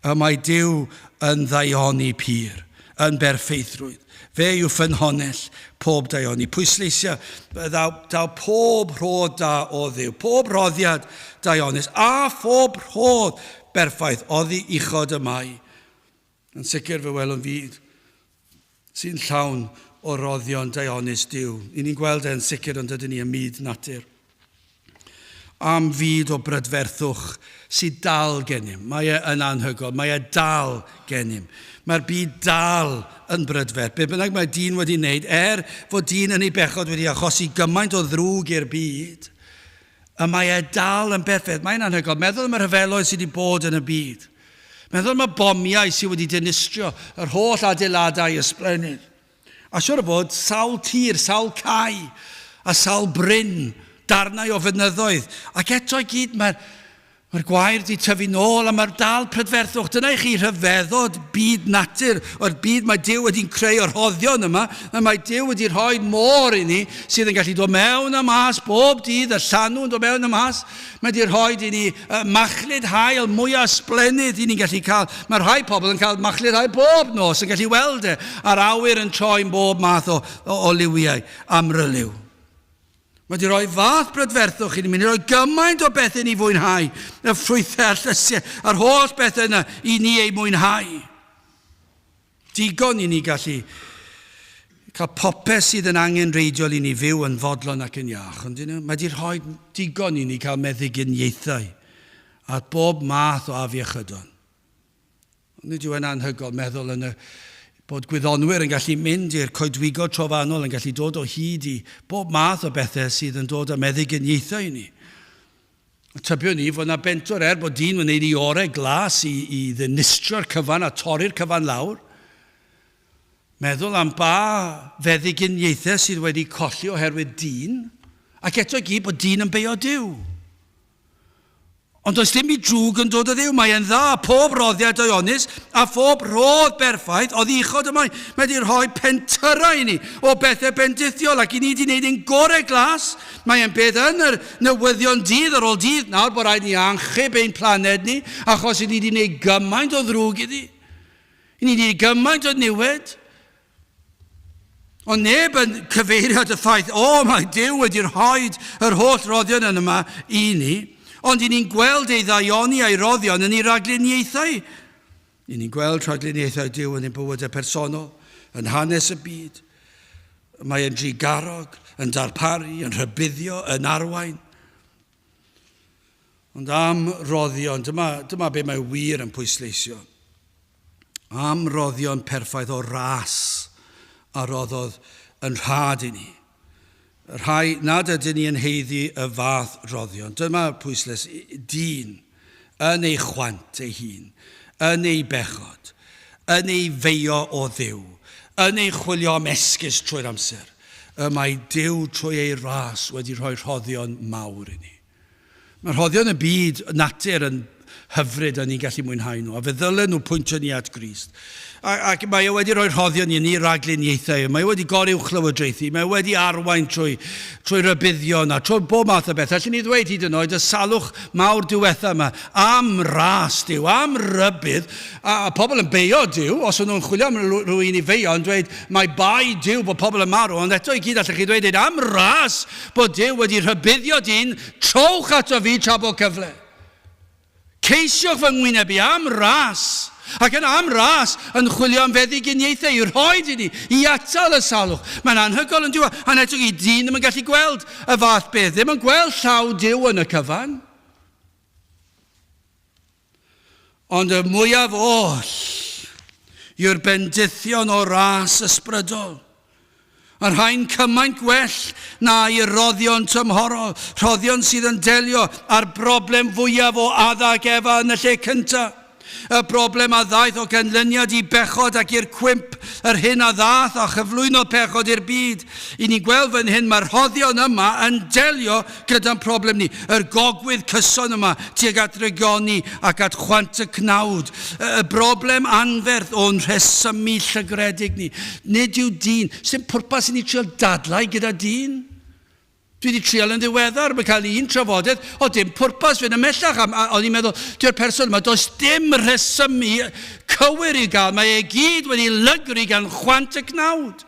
Y mae Duw yn ddaioni pur, yn berffeithrwydd. Fe yw ffynhonnell pob daioni. Pwysleisia, ddaw, daw pob rhodd da o Dduw, pob rhoddiad daionus, a phob rhodd berffaith oddi uchod y mae. Yn sicr fe welwn fyd sy'n llawn o roddion daionus Duw. I ni'n gweld e'n sicr ond ydyn ni ym myd natur. Am fyd o brydferthwch sydd dal gennym. Mae e yn anhygoel, mae e dal gennym. Mae'r byd dal yn brydferth. Be bynnag mae dyn wedi wneud, er fod dyn yn ei bechod wedi achosi gymaint o ddrwg i'r byd, y mae e dal yn berffaith. Mae'n anhygoel. Meddwl am y rhyfeloedd sydd wedi bod yn y byd. Meddwl am y bomiau sydd wedi dinistrio yr holl adeiladau ysblennydd. A siwr o fod, sawl tir, sawl cae, a sawl bryn, darnau o fynyddoedd. Ac eto i gyd mae'r mae gwair wedi tyfu nôl a mae'r dal prydferthwch. Dyna i chi rhyfeddod byd natur, o'r byd mae Duw wedi'n creu o'r rhoddion yma, a mae Duw wedi rhoi môr i ni sydd yn gallu dod mewn a mas bob dydd, y llanw yn dod mewn a mas. Mae wedi rhoi i ni machlud haul mwyaf sblennydd i ni'n gallu cael. Mae rhai pobl yn cael machlud haul bob nos, yn gallu weld e, a'r awyr yn troi'n bob math o, o, o liwiau amryliw. Mae wedi rhoi fath brydferthwch i ni, mae'n rhoi gymaint o bethau ni fwynhau, y ffrwythau a'r llysiau, a'r holl bethau yna i ni ei mwynhau. Digon i ni gallu cael popeth sydd yn angenrheidiol i ni fyw yn fodlon ac yn iach, ond you know, mae wedi rhoi digon i ni cael meddyginiaethau at bob math o afiechydon. Ond nid yw e'n anhygoel meddwl yn y bod gwyddonwyr yn gallu mynd i'r coedwigod trofannol yn gallu dod o hyd i bob math o bethau sydd yn dod â meddyginiaethau i ni. Tybiwn ni fod yna bentwr er bod dyn yn gwneud ei orau glas i, i ddinistrio'r cyfan a torri'r cyfan lawr. Meddwl am ba feddyginiaethau sydd wedi colli oherwydd dyn, ac eto i gyd bod dyn yn beio Duw. Ond does dim byd drwg yn dod o Dduw. Mae e'n dda, pob roddiad daionus a phob rhodd berffaith oddi uchod y mae. Mae wedi rhoi pentyrrau i ni o bethau bendithiol ac i ni wedi gwneud ein gorau glas. Mae e'n beth yn yr newyddion dydd ar ôl dydd nawr bod rhaid ni anchub ein planed ni achos i ni wedi gwneud gymaint o ddrwg iddi. I ni wedi gwneud gymaint o niwed. Ond neb yn cyfeirio at y ffaith, o, mae Duw wedi rhoi yr holl roddion yn yma i ni, ond i ni'n gweld ei ddaioni a'i roddion yn ei ragluniaethau. I ni'n gweld rhagluniaethau Duw yn ein bywydau personol, yn hanes y byd. Mae e'n drugarog, yn darparu, yn rhybuddio, yn arwain. Ond am roddion, dyma, dyma be mae wir yn pwysleisio. Am roddion perffaith o ras a roddodd yn rhad i ni. Y rhai nad ydyn ni yn heiddi y fath roddion. Dyma pwysles dyn yn ei chwant ei hun, yn ei bechod, yn ei feio o Dduw, yn ei chwilio am esgus trwy'r amser. Y mae Duw trwy ei ras wedi rhoi rhoddion mawr i ni. Mae rhoddion y byd natur yn hyfryd a ni'n gallu mwynhau nhw, a fe ddylen nhw pwyntio ni at Grist. A, ac mae e wedi rhoi rhoddion i ni ragluniaethau, mae e wedi goruwchlywodraethu, mae e wedi arwain trwy, trwy rybuddion a trwy bob math o beth. Allen ni ddweud hyd yn oed y salwch mawr diwetha yma, am ras Duw, am rybudd, a, a pobl yn beio Duw, os o'n nhw'n chwilio am rhywun i feio, yn dweud mae bai Duw bod pobl yn marw, ond eto i gyd allech chi ddweud am ras Bod Duw wedi rhybuddio dyn, trowch ato fi tra bo cyfle. Ceisiwch fy ngwyneb i am ras, ac yna am ras yn chwilio am feddyginiaethau i'w rhoid i ni, i atal y salwch. Mae'n anhygoel yn dyw, a eto i dyn ddim yn gallu gweld y fath beth, ddim yn gweld llaw Duw yn y cyfan. Ond y mwyaf oll yw'r bendithion o ras ysbrydol. Y rhain cymaint gwell na'i roddion tymhorol, rhoddion sydd yn delio â'r broblem fwyaf o Adda ac Efa yn y lle cyntaf. Y broblem a ddaeth o ganlyniad i bechod ac i'r cwymp, yr hyn a ddaeth a chyflwynodd pechod i'r byd. I ni'n gweld fan hyn, mae'r rhoddion yma yn delio gyda'n problem ni. Yr gogwydd cyson yma tuag at drygioni ac at chwant y cnawd. Y broblem anferth o'n rhesymu llygredig ni. Nid yw dyn, sy'n pwrpas i ni trial dadlau gyda dyn. Dwi wedi trial yn ddiweddar, mae cael un trafodaeth, o dim pwrpas fynd ymhellach. A, a, o'n i'n meddwl, dyw'r person yma, does dim rhesymu cywir i gael, mae e gyd wedi lygru gan chwant y cnawd.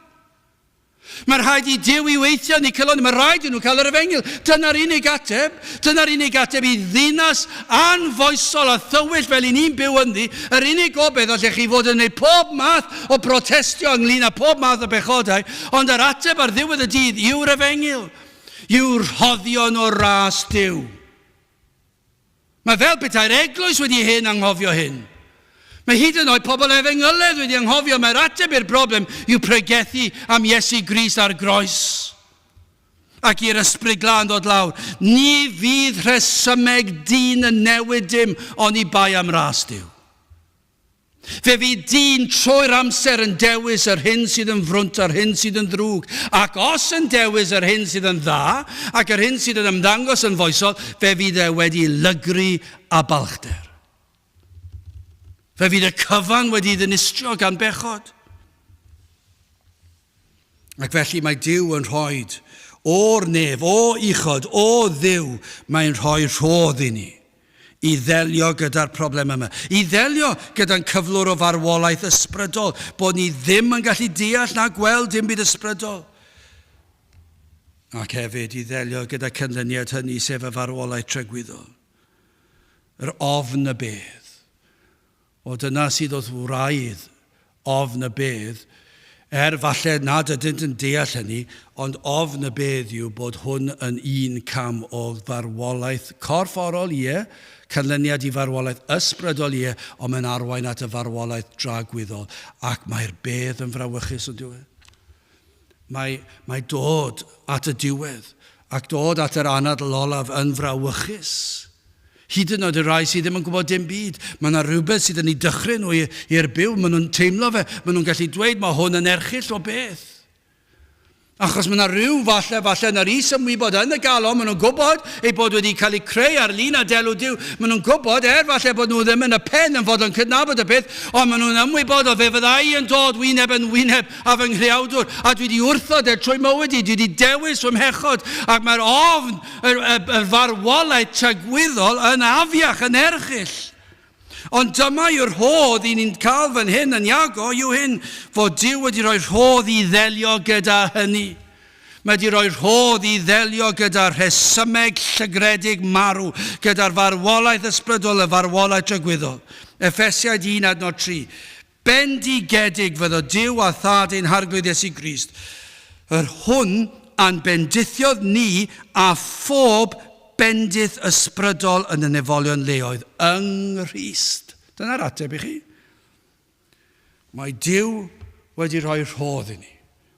Mae rhaid i Duw i weithio yn eu cylon, mae rhaid i nhw cael yr efengyl. Dyna'r unig ateb. Dyna'r unig ateb i ddinas anfoesol a thywyll fel i ni'n byw ynddi. Yr unig gobaith allech chi fod yn gwneud pob math o brotestio ynglyn â pob math o bechodau, ond yr ateb ar ddiwedd y dydd yw'r efengyl, yw rhoddion o ras Duw. Mae fel petai'r eglwys wedi hen anghofio hyn. Mae hyd yn oed pobl efengyledd wedi anghofio mai'r ateb i'r broblem yw pregethu am Iesu Grist a'r groes ac i'r Ysbryd Glân ddod lawr. Ni fydd rhesymeg dyn yn newid dim oni bai am ras Duw. Fe fydd dyn trwy'r amser yn dewis yr hyn sydd yn frwnt a'r hyn sydd yn ddrwg, ac os yn dewis yr hyn sydd yn dda ac yr hyn sydd yn ymddangos yn foesol, fe fydd e wedi lygru â balchder. Fe fydd y cyfan wedi ddinistrio gan bechod. Ac felly mae Duw yn rhoi o'r nef, o uchod, o Dduw, mae'n rhoi rhodd i ni i ddelio gyda'r problem yma, i ddelio gyda'n cyflwr o farwolaeth ysbrydol, bod ni ddim yn gallu deall na gweld dim byd ysbrydol. Ac hefyd i ddelio gyda canlyniad hynny, sef y farwolaeth tragwyddol. Yr ofn y bedd. O dyna sydd wrth wraidd ofn y bedd, er falle nad ydynt yn deall hynny, ond ofn y bedd yw bod hwn yn un cam o farwolaeth corfforol, ie, canlyniad i farwolaeth ysbrydol, ie, ond mae'n arwain at y farwolaeth dragwyddol, ac mae'r bedd yn frawychus, yn dyw e? Mae, mae dod at y diwedd, ac dod at yr anadl olaf yn frawychus. Hyd yn oed y rhai sydd ddim yn gwybod dim byd, mae yna rhywbeth sydd yn eu dychryn nhw i'r byw, maen nhw'n teimlo fe, maen nhw'n gallu dweud mae hwn yn erchyll o beth. Achos mae yna rhyw, falle, falle yn yr is-ymwybod yn y galon, maen nhw'n gwybod eu bod wedi cael eu creu ar lun a delw Duw. Maen nhw'n gwybod, er falle bod nhw ddim yn y pen yn fodlon cydnabod y peth, ond maen nhw'n ymwybodol, fe fydda i yn dod wyneb yn wyneb â fy nghreawdwr, a dwi wedi wrthod e trwy mywyd i, dwi wedi dewis fy mhechod, ac mae'r ofn, y, y, y farwolaeth tragwyddol yn afiach, yn erchyll. Ond dyma yw'r rhodd i ni'n cael fan hyn yn Iago, yw hyn, fod Duw wedi rhoi rhodd i ddelio gyda hynny. Mae wedi rhoi rhodd i ddelio gyda rhesymeg llygredig marw, gyda'r farwolaeth ysbrydol, y farwolaeth dragwyddol. Effesiaid 1 adnod 3. Bendigedig fyddo Duw a Thad ein Harglwydd Iesu Grist, yr hwn a'n bendithiodd ni â phob bendith ysbrydol yn y nefolion leoedd yng Nghrist. Dyna'r ateb i chi. Mae Duw wedi rhoi rhodd i ni,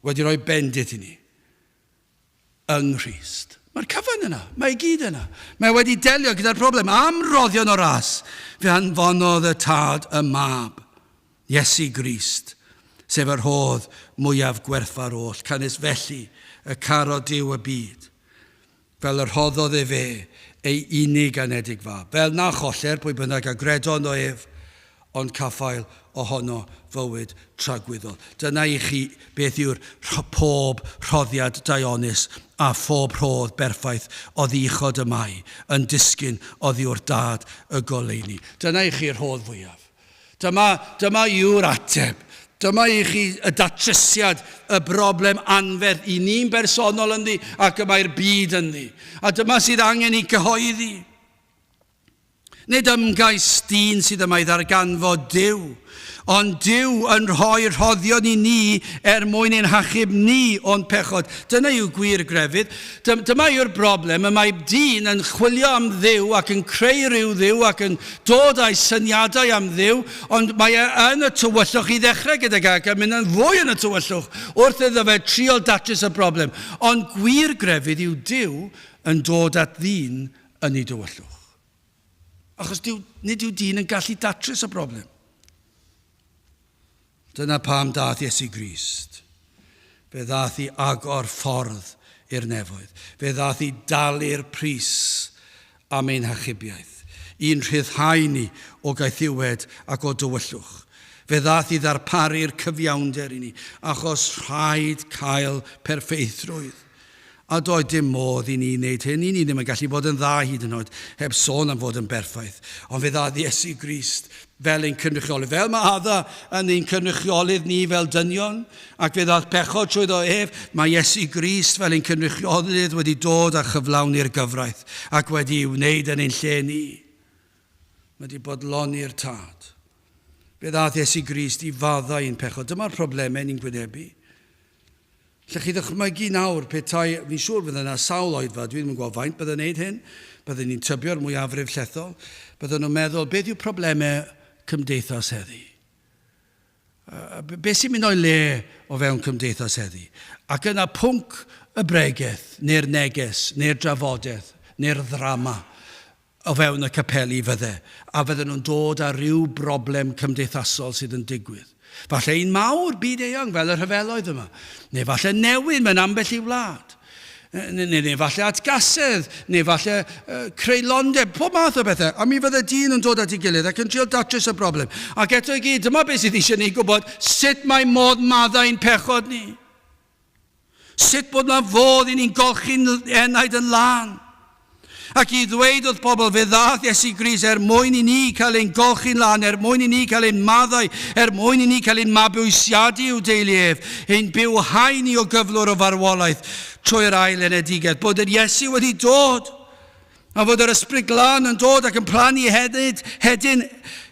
wedi rhoi bendith i ni. yng Nghrist. Mae'r cyfan yna, mae i gyd yna. Mae wedi delio gyda'r broblem am roddion o ras. Fe anfonodd y Tad y Mab, Iesu Grist, sef y rhodd mwyaf gwerthfawr oll, canys felly y carodd Duw y byd, fel y rhoddodd efe ei unig anedig fab, fel na choller pwy bynnag a gredo ynddo ef, ond caffael ohono fywyd tragwyddol. Dyna i chi beth yw'r pob rhoddiad daionus a phob rhodd berffaith oddi uchod y mae yn disgyn oddi wrth Dad y goleuni. Dyna i chi'r rhodd fwyaf. Dyma, dyma yw'r ateb. Dyma i chi y datrysiad, y broblem anferth i ni'n bersonol ynddi ac y mae'r byd ynddi. A dyma sydd angen i cyhoeddi. Nid ymgais dyn sydd yma i ddarganfod Duw, ond Duw yn rhoi rhoddion i ni er mwyn ein hachub ni o'n pechod. Dyna yw gwir grefydd. Dyma yw'r broblem, y mae dyn yn chwilio am Dduw ac yn creu rhyw Dduw ac yn dod â'i syniadau am Dduw, ond mae e yn y tywyllwch i ddechrau gydag e ac yn mynd yn fwy yn y tywyllwch wrth iddo fe trial datrys y broblem. Ond gwir grefydd yw Duw yn dod at ddyn yn ei dywyllwch. Achos dyw, nid yw dyn yn gallu datrys y broblem. Dyna pam dath Iesu Grist. Fe ddath i agor ffordd i'r nefoedd. Fe ddath i dalu'r pris am ein hachubiaeth, i'n rhyddhau ni o gaethiwed ac o dywyllwch. Fe ddath i ddarparu'r cyfiawnder i ni, achos rhaid cael perffeithrwydd. A doedd dim modd i ni wneud hyn. I ni ddim yn gallu bod yn dda hyd yn oed, heb sôn am fod yn berffaith. Ond fe ddaeth Iesu Grist fel ein cynrychiolydd. Fel mae Adda yn ein cynrychiolydd ni fel dynion, ac fe ddaeth pechod trwyddo ef, mae Iesu Grist fel ein cynrychiolydd wedi dod a chyflawni'r gyfraith, ac wedi ei wneud yn ein lle ni. Mae wedi bodloni'r Tad. Fe ddaeth Iesu Grist i faddau ein pechod. Dyma'r problemau ni'n gwynebu. Lle chi ddychmygu nawr petai, fi'n siŵr fydde yna sawl oedfa, dwi ddim yn gwybod faint bydde'n neud hyn, bydden ni'n tybio'r mwyafrif llethol, bydden nhw'n meddwl, beth yw problemau cymdeithas heddi? Beth sy'n mynd o'i le o fewn cymdeithas heddi? Ac yna pwnc y bregeth, neu'r neges, neu'r drafodaeth, neu'r ddrama o fewn y capeli fydde, a fydden nhw'n dod â rhyw broblem cymdeithasol sydd yn digwydd. Falle un mawr, byd eang, fel y rhyfeloedd yma. Neu falle newyn mewn ambell i wlad. Neu, neu, neu falle atgasedd, neu falle uh, creulondeb, pob math o bethau. A mi fydde dyn yn dod at ei gilydd ac yn trio datrys y broblem. Ac eto i gyd, dyma beth sydd eisiau ni gwybod, sut mae modd maddau'n pechod ni. Sut bod 'na fodd i ni'n golchi'n enaid yn lân? Ac i ddweud wrth bobl, fe ddaeth Iesu Grist er mwyn i ni cael ein golchi'n lân, er mwyn i ni cael ein maddau, er mwyn i ni cael ein mabwysiadu i'w deulu ef, ein bywhau ni o gyflwr o farwolaeth trwy'r ail enedigaeth, bod yr Iesu wedi dod. A fod yr Ysbryd Glân yn dod ac yn plannu hefyd, hedyn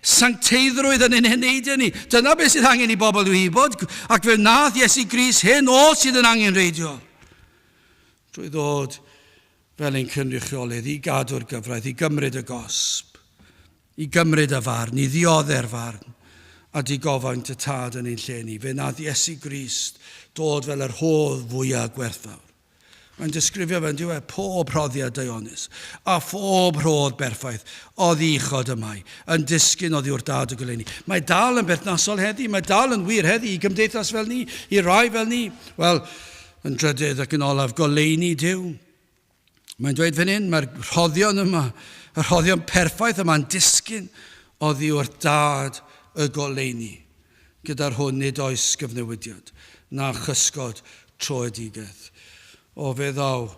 sancteiddrwydd yn ein heneidiau ni. Dyna beth sydd angen i bobl wybod, ac fe wnaeth Iesu Grist hyn oll sydd yn angenrheidiol. Drwy ddod fel ein cynrychiolydd i gadw'r gyfraith, i gymryd y gosb, i gymryd y farn, i ddiodde'r farn, a digofaint y Tad yn ein lle ni. Fe wnaeth Iesu Grist dod fel yr hodd fwyaf gwerthfawr. Mae'n disgrifio fe'n diwedd pob rhoddiad daionus a phob rhodd berffaith oddi uchod y mae, yn disgyn oddi wrth dad y goleuni. Mae dal yn berthnasol heddi, mae dal yn wir heddi i gymdeithas fel ni, i rai fel ni. Wel, yn drydydd ac yn olaf, goleuni Duw. Mae'n dweud fan hyn, mae'r rhoddion yma, y rhoddion perffaith yma'n disgyn oddi wrth dad y goleuni. Gyda'r hwn nid oes gyfnewidiad, na chysgod troedigaeth. O, fe ddaw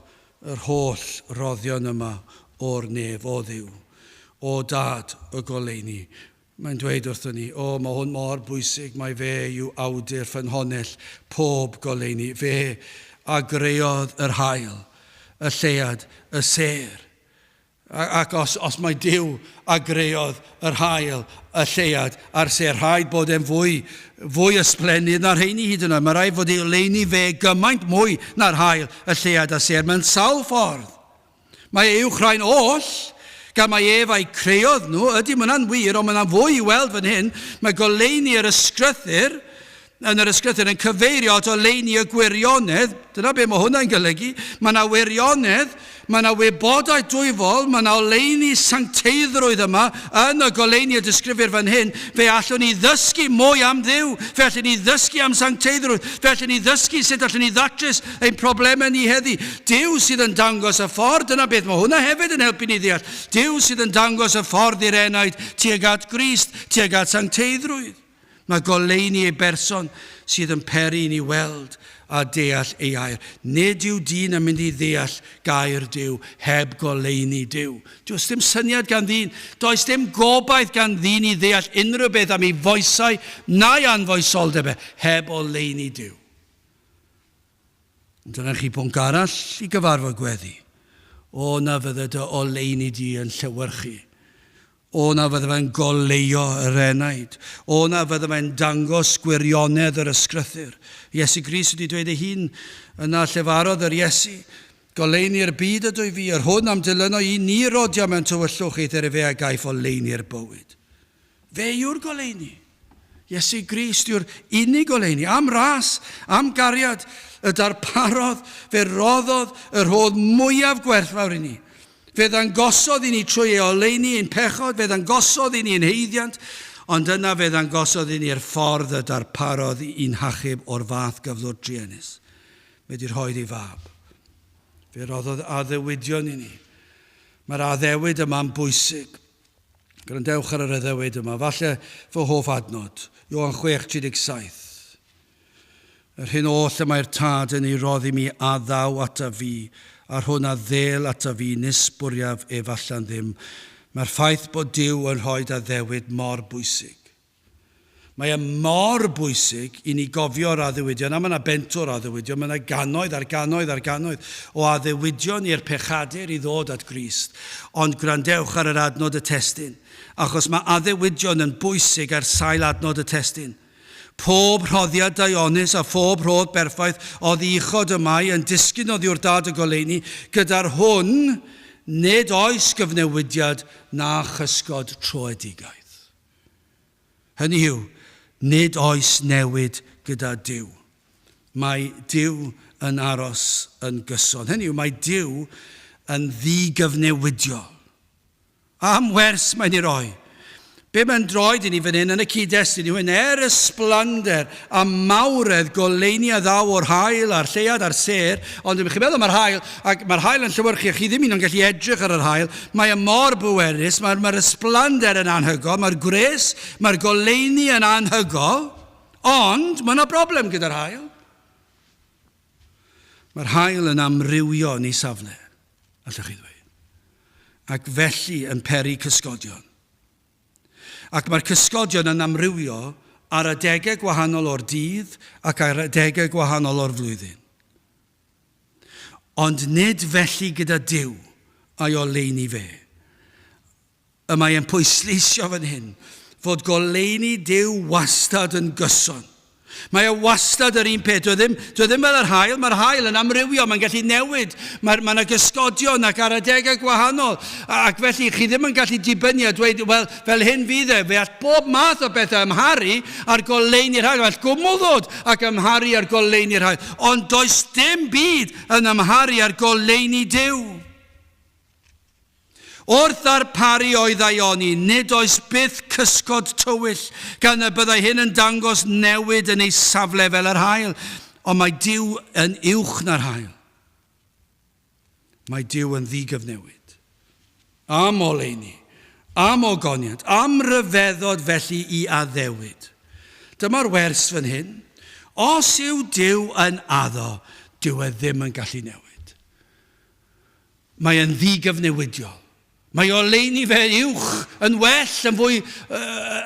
yr holl roddion yma o'r nef, o Dduw, o Dad y goleuni. Mae'n dweud wrthon ni, o, mae hwn mor bwysig, mai fe yw awdur ffynhonnell pob goleuni. Fe a greodd yr haul, y lleuad, y sêr. Ac os, os mai Duw a greodd yr haul, y lleuad a'r sêr, rhaid bod e'n fwy, fwy ysblennydd na'r rheini hyd yn oed. Mae rhaid fod ei oleuni fe gymaint mwy na'r haul, y lleuad a'r sêr mewn sawl ffordd. Mae ei uwchrain oll, gan mai ef a'i creodd nhw. Ydy, mae hwnna'n wir, ond mae yna fwy i weld fan hyn. Mae goleuni yr ysgrythur, yn yr ysgrythur yn cyfeirio at oleuni y gwirionedd. Dyna be mae hwnna'n golygu. Mae yna wirionedd, mae yna wybodaeth dwyfol, mae yna oleuni sancteiddrwydd yma yn y goleuni y disgrifir fan hyn. Fe allwn ni ddysgu mwy am Dduw, fe allwn ni ddysgu am sancteiddrwydd, fe allwn ni ddysgu sut allwn ni ddatrys ein problemau ni heddi. Duw sydd yn dangos y ffordd, dyna beth mae hwnna hefyd yn helpu ni ddeall. Duw sydd yn dangos y ffordd i'r enaid tuag at Grist, tuag at sancteiddrwydd. Mae goleuni ei berson sydd yn peri i ni weld a deall ei air. Nid yw dyn yn mynd i ddeall gair Duw heb goleuni Duw. Does dim syniad gan ddyn, does dim gobaith gan ddyn i ddeall unrhyw beth am ei foesau na'i anfoesoldeb e heb oleuni Duw. Dyna chi bwnc arall i gyfarfod gweddi. O na fydde dy oleuni di yn llewyrchu. O na fydde fe'n goleuo yr enaid. O na fydde fe'n dangos gwirionedd yr ysgrythur. Iesu Grist wedi dweud ei hun yna llefarodd yr Iesu, Goleuni'r byd ydw i fi, yr hwn am dilyno i ni rodio mewn tywyllwch eithr efe a gaiff oleuni'r bywyd. Fe yw'r goleuni. Iesu Grist yw'r unig oleuni. Am ras, am gariad, y darparodd, fe roddodd y rhodd mwyaf gwerthfawr i ni. Fe ddangosodd i ni trwy ei oleuni ein pechod, fe ddangosodd i ni ein haeddiant, ond yna fe ddangosodd i ni'r ffordd y darparodd i'n hachub o'r fath gyflwr truenus. Mae wedi rhoi ei fab. Fe roddodd addewidion i ni. Mae'r addewid yma'n bwysig. Gwrandewch ar yr addewid yma, falle fy hoff adnod, Ioan 6:37. Yr hyn oll y mae'r Tad yn ei roddi mi a ddaw ataf fi, a'r hwn a ddêl ataf fi, nis bwriaf ef allan ddim. Mae'r ffaith bod Duw yn rhoi addewid mor bwysig. Mae e mor bwysig i ni gofio'r addewidion, a mae yna bentwr o addewidion, mae yna gannoedd ar gannoedd ar gannoedd o addewidion i'r pechadur i ddod at Grist. Ond gwrandewch ar yr adnod y testun, achos mae addewidion yn bwysig ar sail adnod y testun. Pob rhoddiad daionus a phob rhodd berffaith oddi uchod y mae yn disgyn oddi wrth Dad y goleuni, gyda'r hwn nid oes gyfnewidiad na chysgod troedigaeth. Hynny yw, nid oes newid gyda Duw. Mae Duw yn aros yn gyson. Hynny yw, mae Duw yn ddigyfnewidiol. Am wers mae'n ei roi. Be mae'n droed i ni fan hyn yn y cyd-destun yw hyn, er ysblander a mawredd goleuni a ddaw o'r haul a'r lleuad a'r sêr, ond ydych chi'n meddwl mae'r haul, ac mae'r haul yn llewyrchu, a chi ddim un o'n gallu edrych ar yr haul, mae e mor bwerus, mae'r mae ysblander yn anhygoel, mae'r gwres, mae'r goleuni yn anhygoel, ond mae yna broblem gyda'r haul. Mae'r haul yn amrywio yn ei safle, allwch chi ddweud, ac felly yn peri cysgodion. Ac mae'r cysgodion yn amrywio ar adegau gwahanol o'r dydd ac ar adegau gwahanol o'r flwyddyn. Ond nid felly gyda Duw a'i oleuni fe. Y mae e'n pwysleisio fan hyn fod goleuni Duw wastad yn gyson. Mae e wastad yr un peth. Dwi e ddim, dwi e ddim fel yr haul, mae'r haul yn amrywio, mae'n gallu newid. Mae, mae yna gysgodion ac ar adegau gwahanol. Ac felly chi ddim yn gallu dibynnu a dweud, wel, fel hyn fydd e. Fe all bob math o bethau ymharu ar goleuni'r haul. Fe all gwmwl ddod ac ymharu ar goleuni'r haul. Ond does dim byd yn ymharu ar goleuni Duw. Wrth ddarparu o'i ddaioni, nid oes byth cysgod tywyll, gan y byddai hyn yn dangos newid yn ei safle fel yr haul. Ond mae Duw yn uwch na'r haul. Mae Duw yn ddigyfnewid. Am oleuni, am ogoniant, am ryfeddod felly i addewid. Dyma'r wers fan hyn. Os yw Duw yn addo, dyw e ddim yn gallu newid. Mae e'n ddigyfnewidiol. Mae oleuni fe uwch, yn well, yn fwy,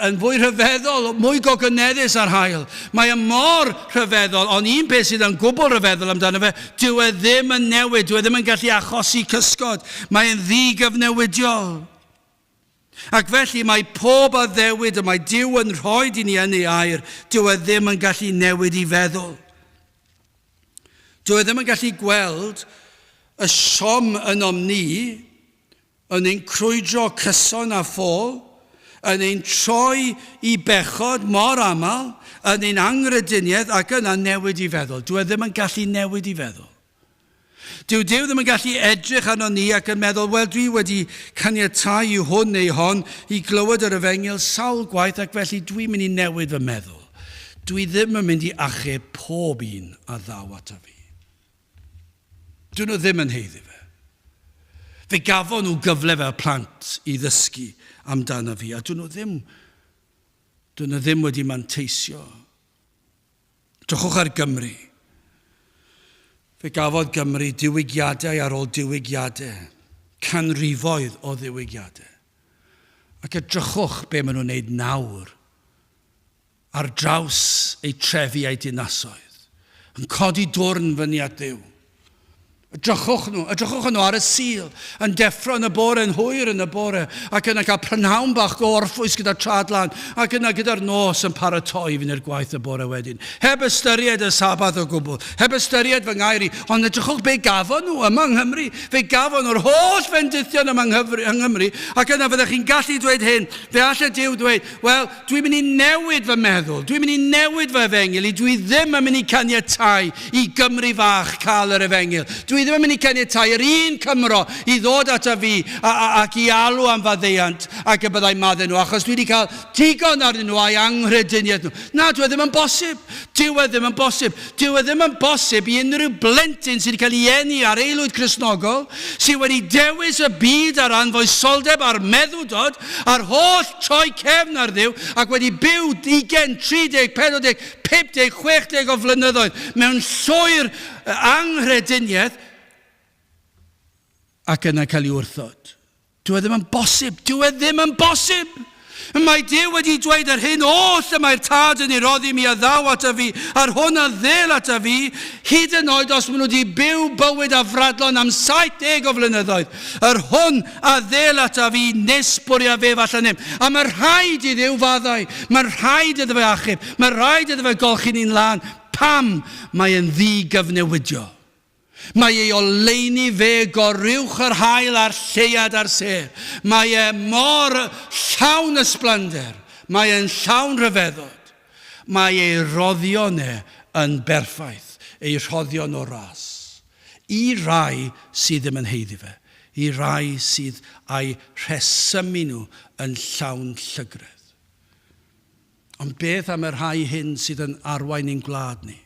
yn fwy rhyfeddol, mwy gogyneddus ar haul. Mae e mor rhyfeddol, ond un peth sydd yn gwbl rhyfeddol amdano fe, dyw e ddim yn newid, dyw e ddim yn gallu achosi cysgod. Mae e'n ddigyfnewidiol. Ac felly mae pob addewid y mae Duw yn rhoi i ni yn ei air, dyw e ddim yn gallu newid i feddwl. Dyw e ddim yn gallu gweld y siom ynom ni yn ein crwydro cyson a ffôl, yn ein troi i bechod mor aml, yn ein anghrediniaeth ac yna newid i feddwl. Dyw e ddim yn gallu newid i feddwl. Dyw Duw ddim yn gallu edrych arno ni ac yn meddwl, wel dwi wedi caniatáu i hwn neu hon i glywed yr efengyl sawl gwaith ac felly dwi'n mynd i newid fy meddwl. Dwi ddim yn mynd i achub pob un a ddaw ata fi. Dyn nhw ddim yn haeddu fe. Fe gafon nhw gyfle fel plant i ddysgu amdano fi a dyn nhw ddim, dyn nhw ddim wedi manteisio. Drychwch ar Gymru. Fe gafodd Gymru diwygiadau ar ôl diwygiadau, canrifoedd o ddiwygiadau. Ac edrychwch be maen nhw'n wneud nawr ar draws eu trefi a'u dinasoedd, yn codi dwrn fyny at Dduw. Edrychwch nhw, edrychwch nhw ar y Sul, yn deffro yn y bore, yn hwyr yn y bore, ac yna cael prynhawn bach go orffwys gyda trad lan, ac yna gyda'r nos yn paratoi i fynd i'r gwaith y bore wedyn. Heb ystyried y Sabath o gwbl, heb ystyried fy ngair i, ond edrychwch be gafon nhw yma yng Nghymru. Fe gafon nhw'r holl fendithion yma yng Nghymru, ac yna fyddech chi'n gallu dweud hyn, fe alle Duw dweud, wel, Dwi'n mynd i newid fy meddwl, dwi'n mynd i newid fy efengyl i, dwi ddim yn mynd i caniatáu i Gymru fach cael yr efengyl. Dwi ddim yn mynd i caniatáu yr un Cymro i ddod ata fi a, a, ac i alw am faddeuant ac y byddai maddau nhw, achos dwi wedi cael digon arnyn nhw a'i anghrediniaeth nhw. Na, dwi e ddim yn bosib. Dyw e ddim yn bosib. Dyw e ddim yn bosib i unrhyw blentyn sydd wedi cael ei eni ar aelwyd Cristnogol, sydd wedi dewis y byd a'r anfoesoldeb a'r meddwdod a'r holl troi cefn ar Dduw ac wedi byw 20, 30, 40, 50, 60 o flynyddoedd mewn llwyr anghrediniaeth ac yna cael ei wrthod. Dyw e ddim yn bosib. Dyw e ddim yn bosib. Mae Duw wedi dweud yr hyn oll y mae'r Tad yn ei roddi mi a ddaw ata fi, a'r hwn a ddel ata fi, hyd yn oed os maen nhw wedi byw bywyd afradlon am 70 o flynyddoedd, yr hwn a ddel ata fi nes bwria fef allan ddim. A mae rhaid i Dduw faddau, mae rhaid iddo fe achub, mae rhaid iddo fe golchi ni'n lân. Pam? Mae e'n ddi-gyfnewidiol. Mae ei oleuni fe goruwch yr haul a'r lleuad a'r sêr. Mae e mor llawn ysblander. Mae e'n llawn rhyfeddod. Mae ei roddion e yn berffaith, ei rhoddion o ras. I rai sydd ddim yn haeddu fe, i rai sydd â'i rhesymu nhw yn llawn llygredd. Ond beth am y rhai hyn sydd yn arwain ein gwlad ni?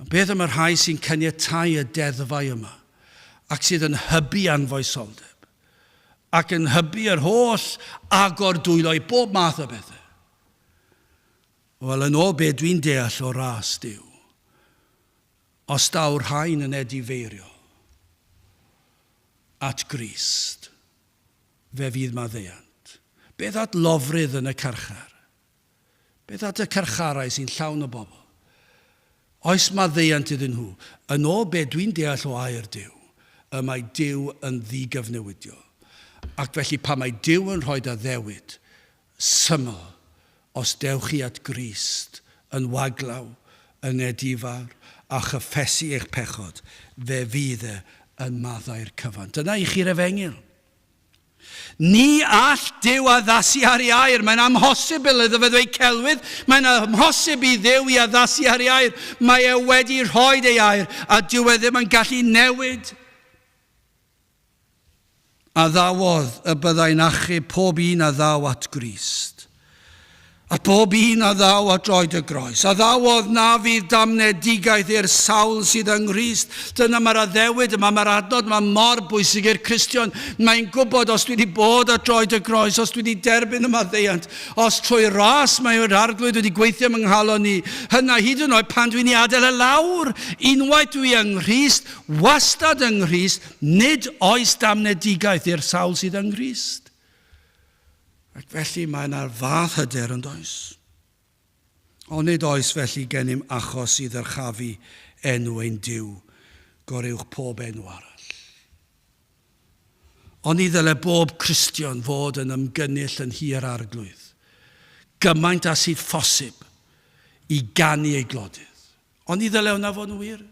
Ond beth am y rhai sy'n caniatáu y deddfau yma ac sydd yn hybu anfoesoldeb ac yn hybu yr holl agor dwylo i bob math o bethau? Wel, yn ôl be dwi'n deall o ras Duw, os daw'r rhain yn edifeirio at Grist, fe fydd maddeuant. Beth at lofrudd yn y carchar? Beth at y carcharau sy'n llawn o bobl? Oes maddeuant iddyn nhw? Yn ôl be dwi'n deall o air Duw, y mae Duw yn ddigyfnewidiol. Ac felly pan mae Duw yn rhoi addewid syml, os dewch chi at Grist, yn waglaw, yn edifar, a chyffesu eich pechod, fe fydd e yn maddau'r cyfan. Dyna i chi'r efengyl. Ni all Duw addasu ar ei air. Mae'n amhosibl iddo fe ddweud celwydd. Mae'n amhosib i Dduw i addasu ar ei air. Mae e wedi rhoi ei air, a dyw e ddim yn gallu newid. Addawodd y byddai'n achub pob un a ddaw at Grist. A phob un a ddaw at droed y groes. Addawodd na fydd damnedigaeth i'r sawl sydd yng Nghrist. Dyna mae'r addewid yma, mae'r adnod yma mor bwysig i'r Cristion. Mae'n gwybod os dwi wedi bod at droed y groes, os dwi wedi derbyn y maddeuant, os trwy ras mae yr Arglwydd wedi gweithio yng nghalon ni, hynna hyd yn oed pan dwi'n ei adael e lawr, unwaith dwi yng Nghrist, wastad yng Nghrist, nid oes damnedigaeth i'r sawl sydd yng Nghrist. Ac felly mae yna'r fath hyder yn does. Onid oes felly gennym achos i ddyrchafu enw ein Duw goruwch pob enw arall. Oni ddyle bob Cristion fod yn ymgynnull yn nhŷ'r Arglwydd, gymaint â sydd phosib, i ganu ei glodydd? Oni ddyle hwnna fod yn wir?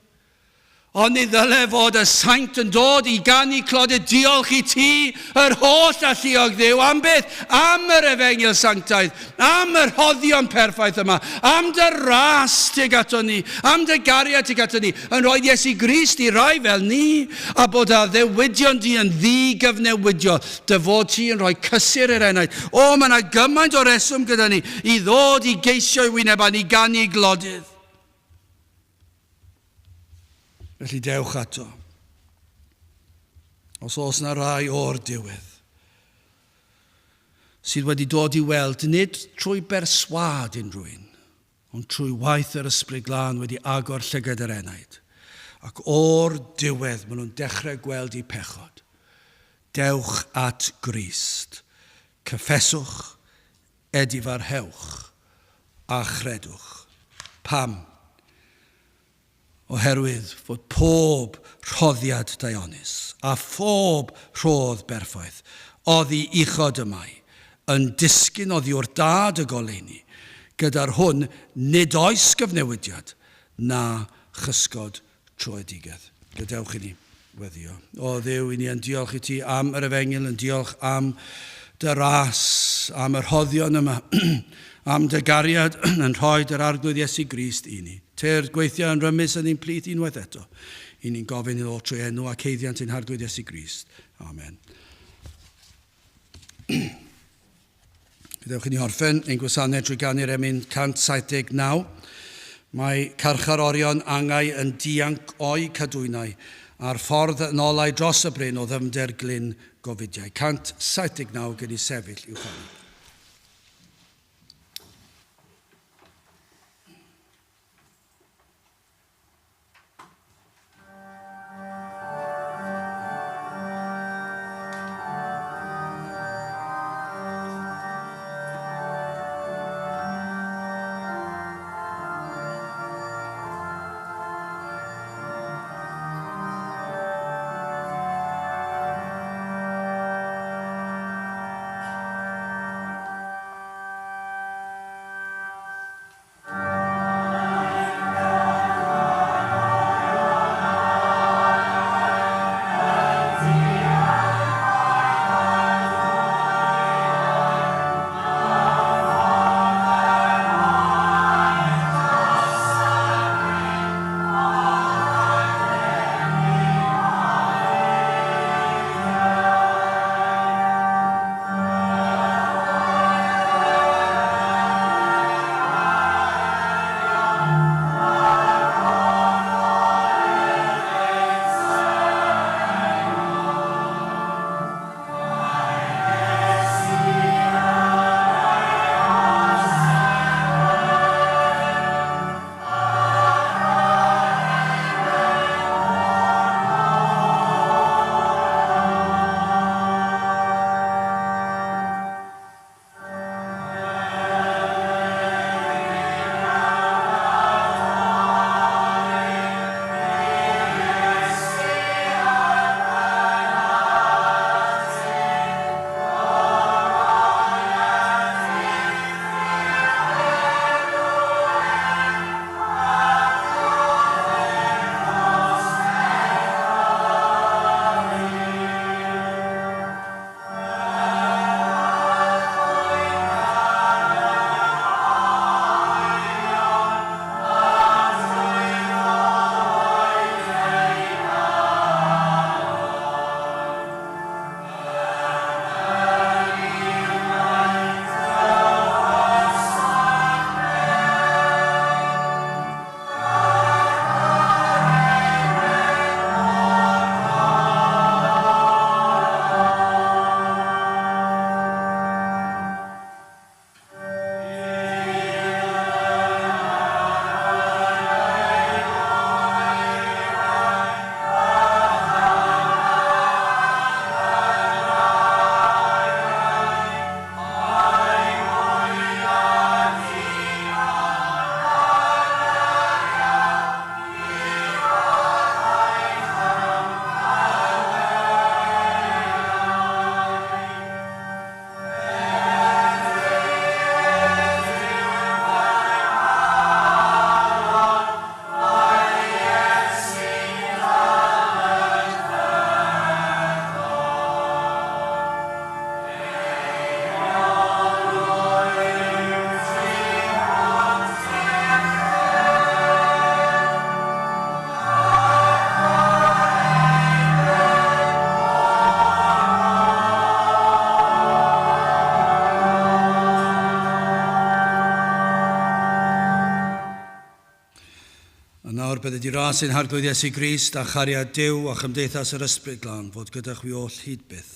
Oni ddyle fod y saint yn dod i ganu clodydd diolch i ti, yr holl alluog Dduw, am beth? Am yr efengyl sanctaidd, am y rhoddion perffaith yma, am dy ras tuag ato ni, am dy gariad tuag ato ni, yn rhoi Iesu Grist i rai fel ni, a bod addewidion di yn ddi-gyfnewidiol, dy fod ti yn rhoi cysur i'r enaid. O, mae yna gymaint o reswm gyda ni i ddod i geisio'i wyneb a ni ganu glodydd. Felly dewch ato. Os oes na rai o'r diwedd sydd wedi dod i weld nid trwy berswâd unrhyw un, ond trwy waith yr Ysbryd Glân wedi agor llygad yr enaid, ac o'r diwedd maen nhw'n dechrau gweld eu pechod. Dewch at Grist. Cyffeswch, Edifarhewch a chredwch. Pam? Oherwydd fod pob rhoddiad daionus, a phob rhodd berffaith, oddi uchod y mae, yn disgyn oddi wrth Dad y goleuni, gyda'r hwn nid oes gyfnewidiad na chysgod troedigedd. Gadewch i ni weddio. O Dduw, i ni yn diolch i ti am yr efengyl, yn diolch am dy ras, am y rhoddion yma, am dy gariad yn rhoi dy'r Arglwydd Iesu Grist i ni. Tyrd gweithio yn rymus yn ein plith unwaith eto. I ni'n gofyn i ddod trwy enw ac haeddiant ein Harglwydd Iesu Grist. Amen. Gadewch i ni orffen ein gwasanaeth drwy ganu'r emyn 179. Mae carcharorion angau yn dianc o'u cadwynau a'r ffordd yn olau dros y bryn o ddyfnder glyn gofidiau. 179 gen i sefyll i'w chanu. Nawr bydded i ras ein Harglwydd Iesu Grist a chariad Duw a chymdeithas yr Ysbryd Glân fod gyda chwi oll hyd byth.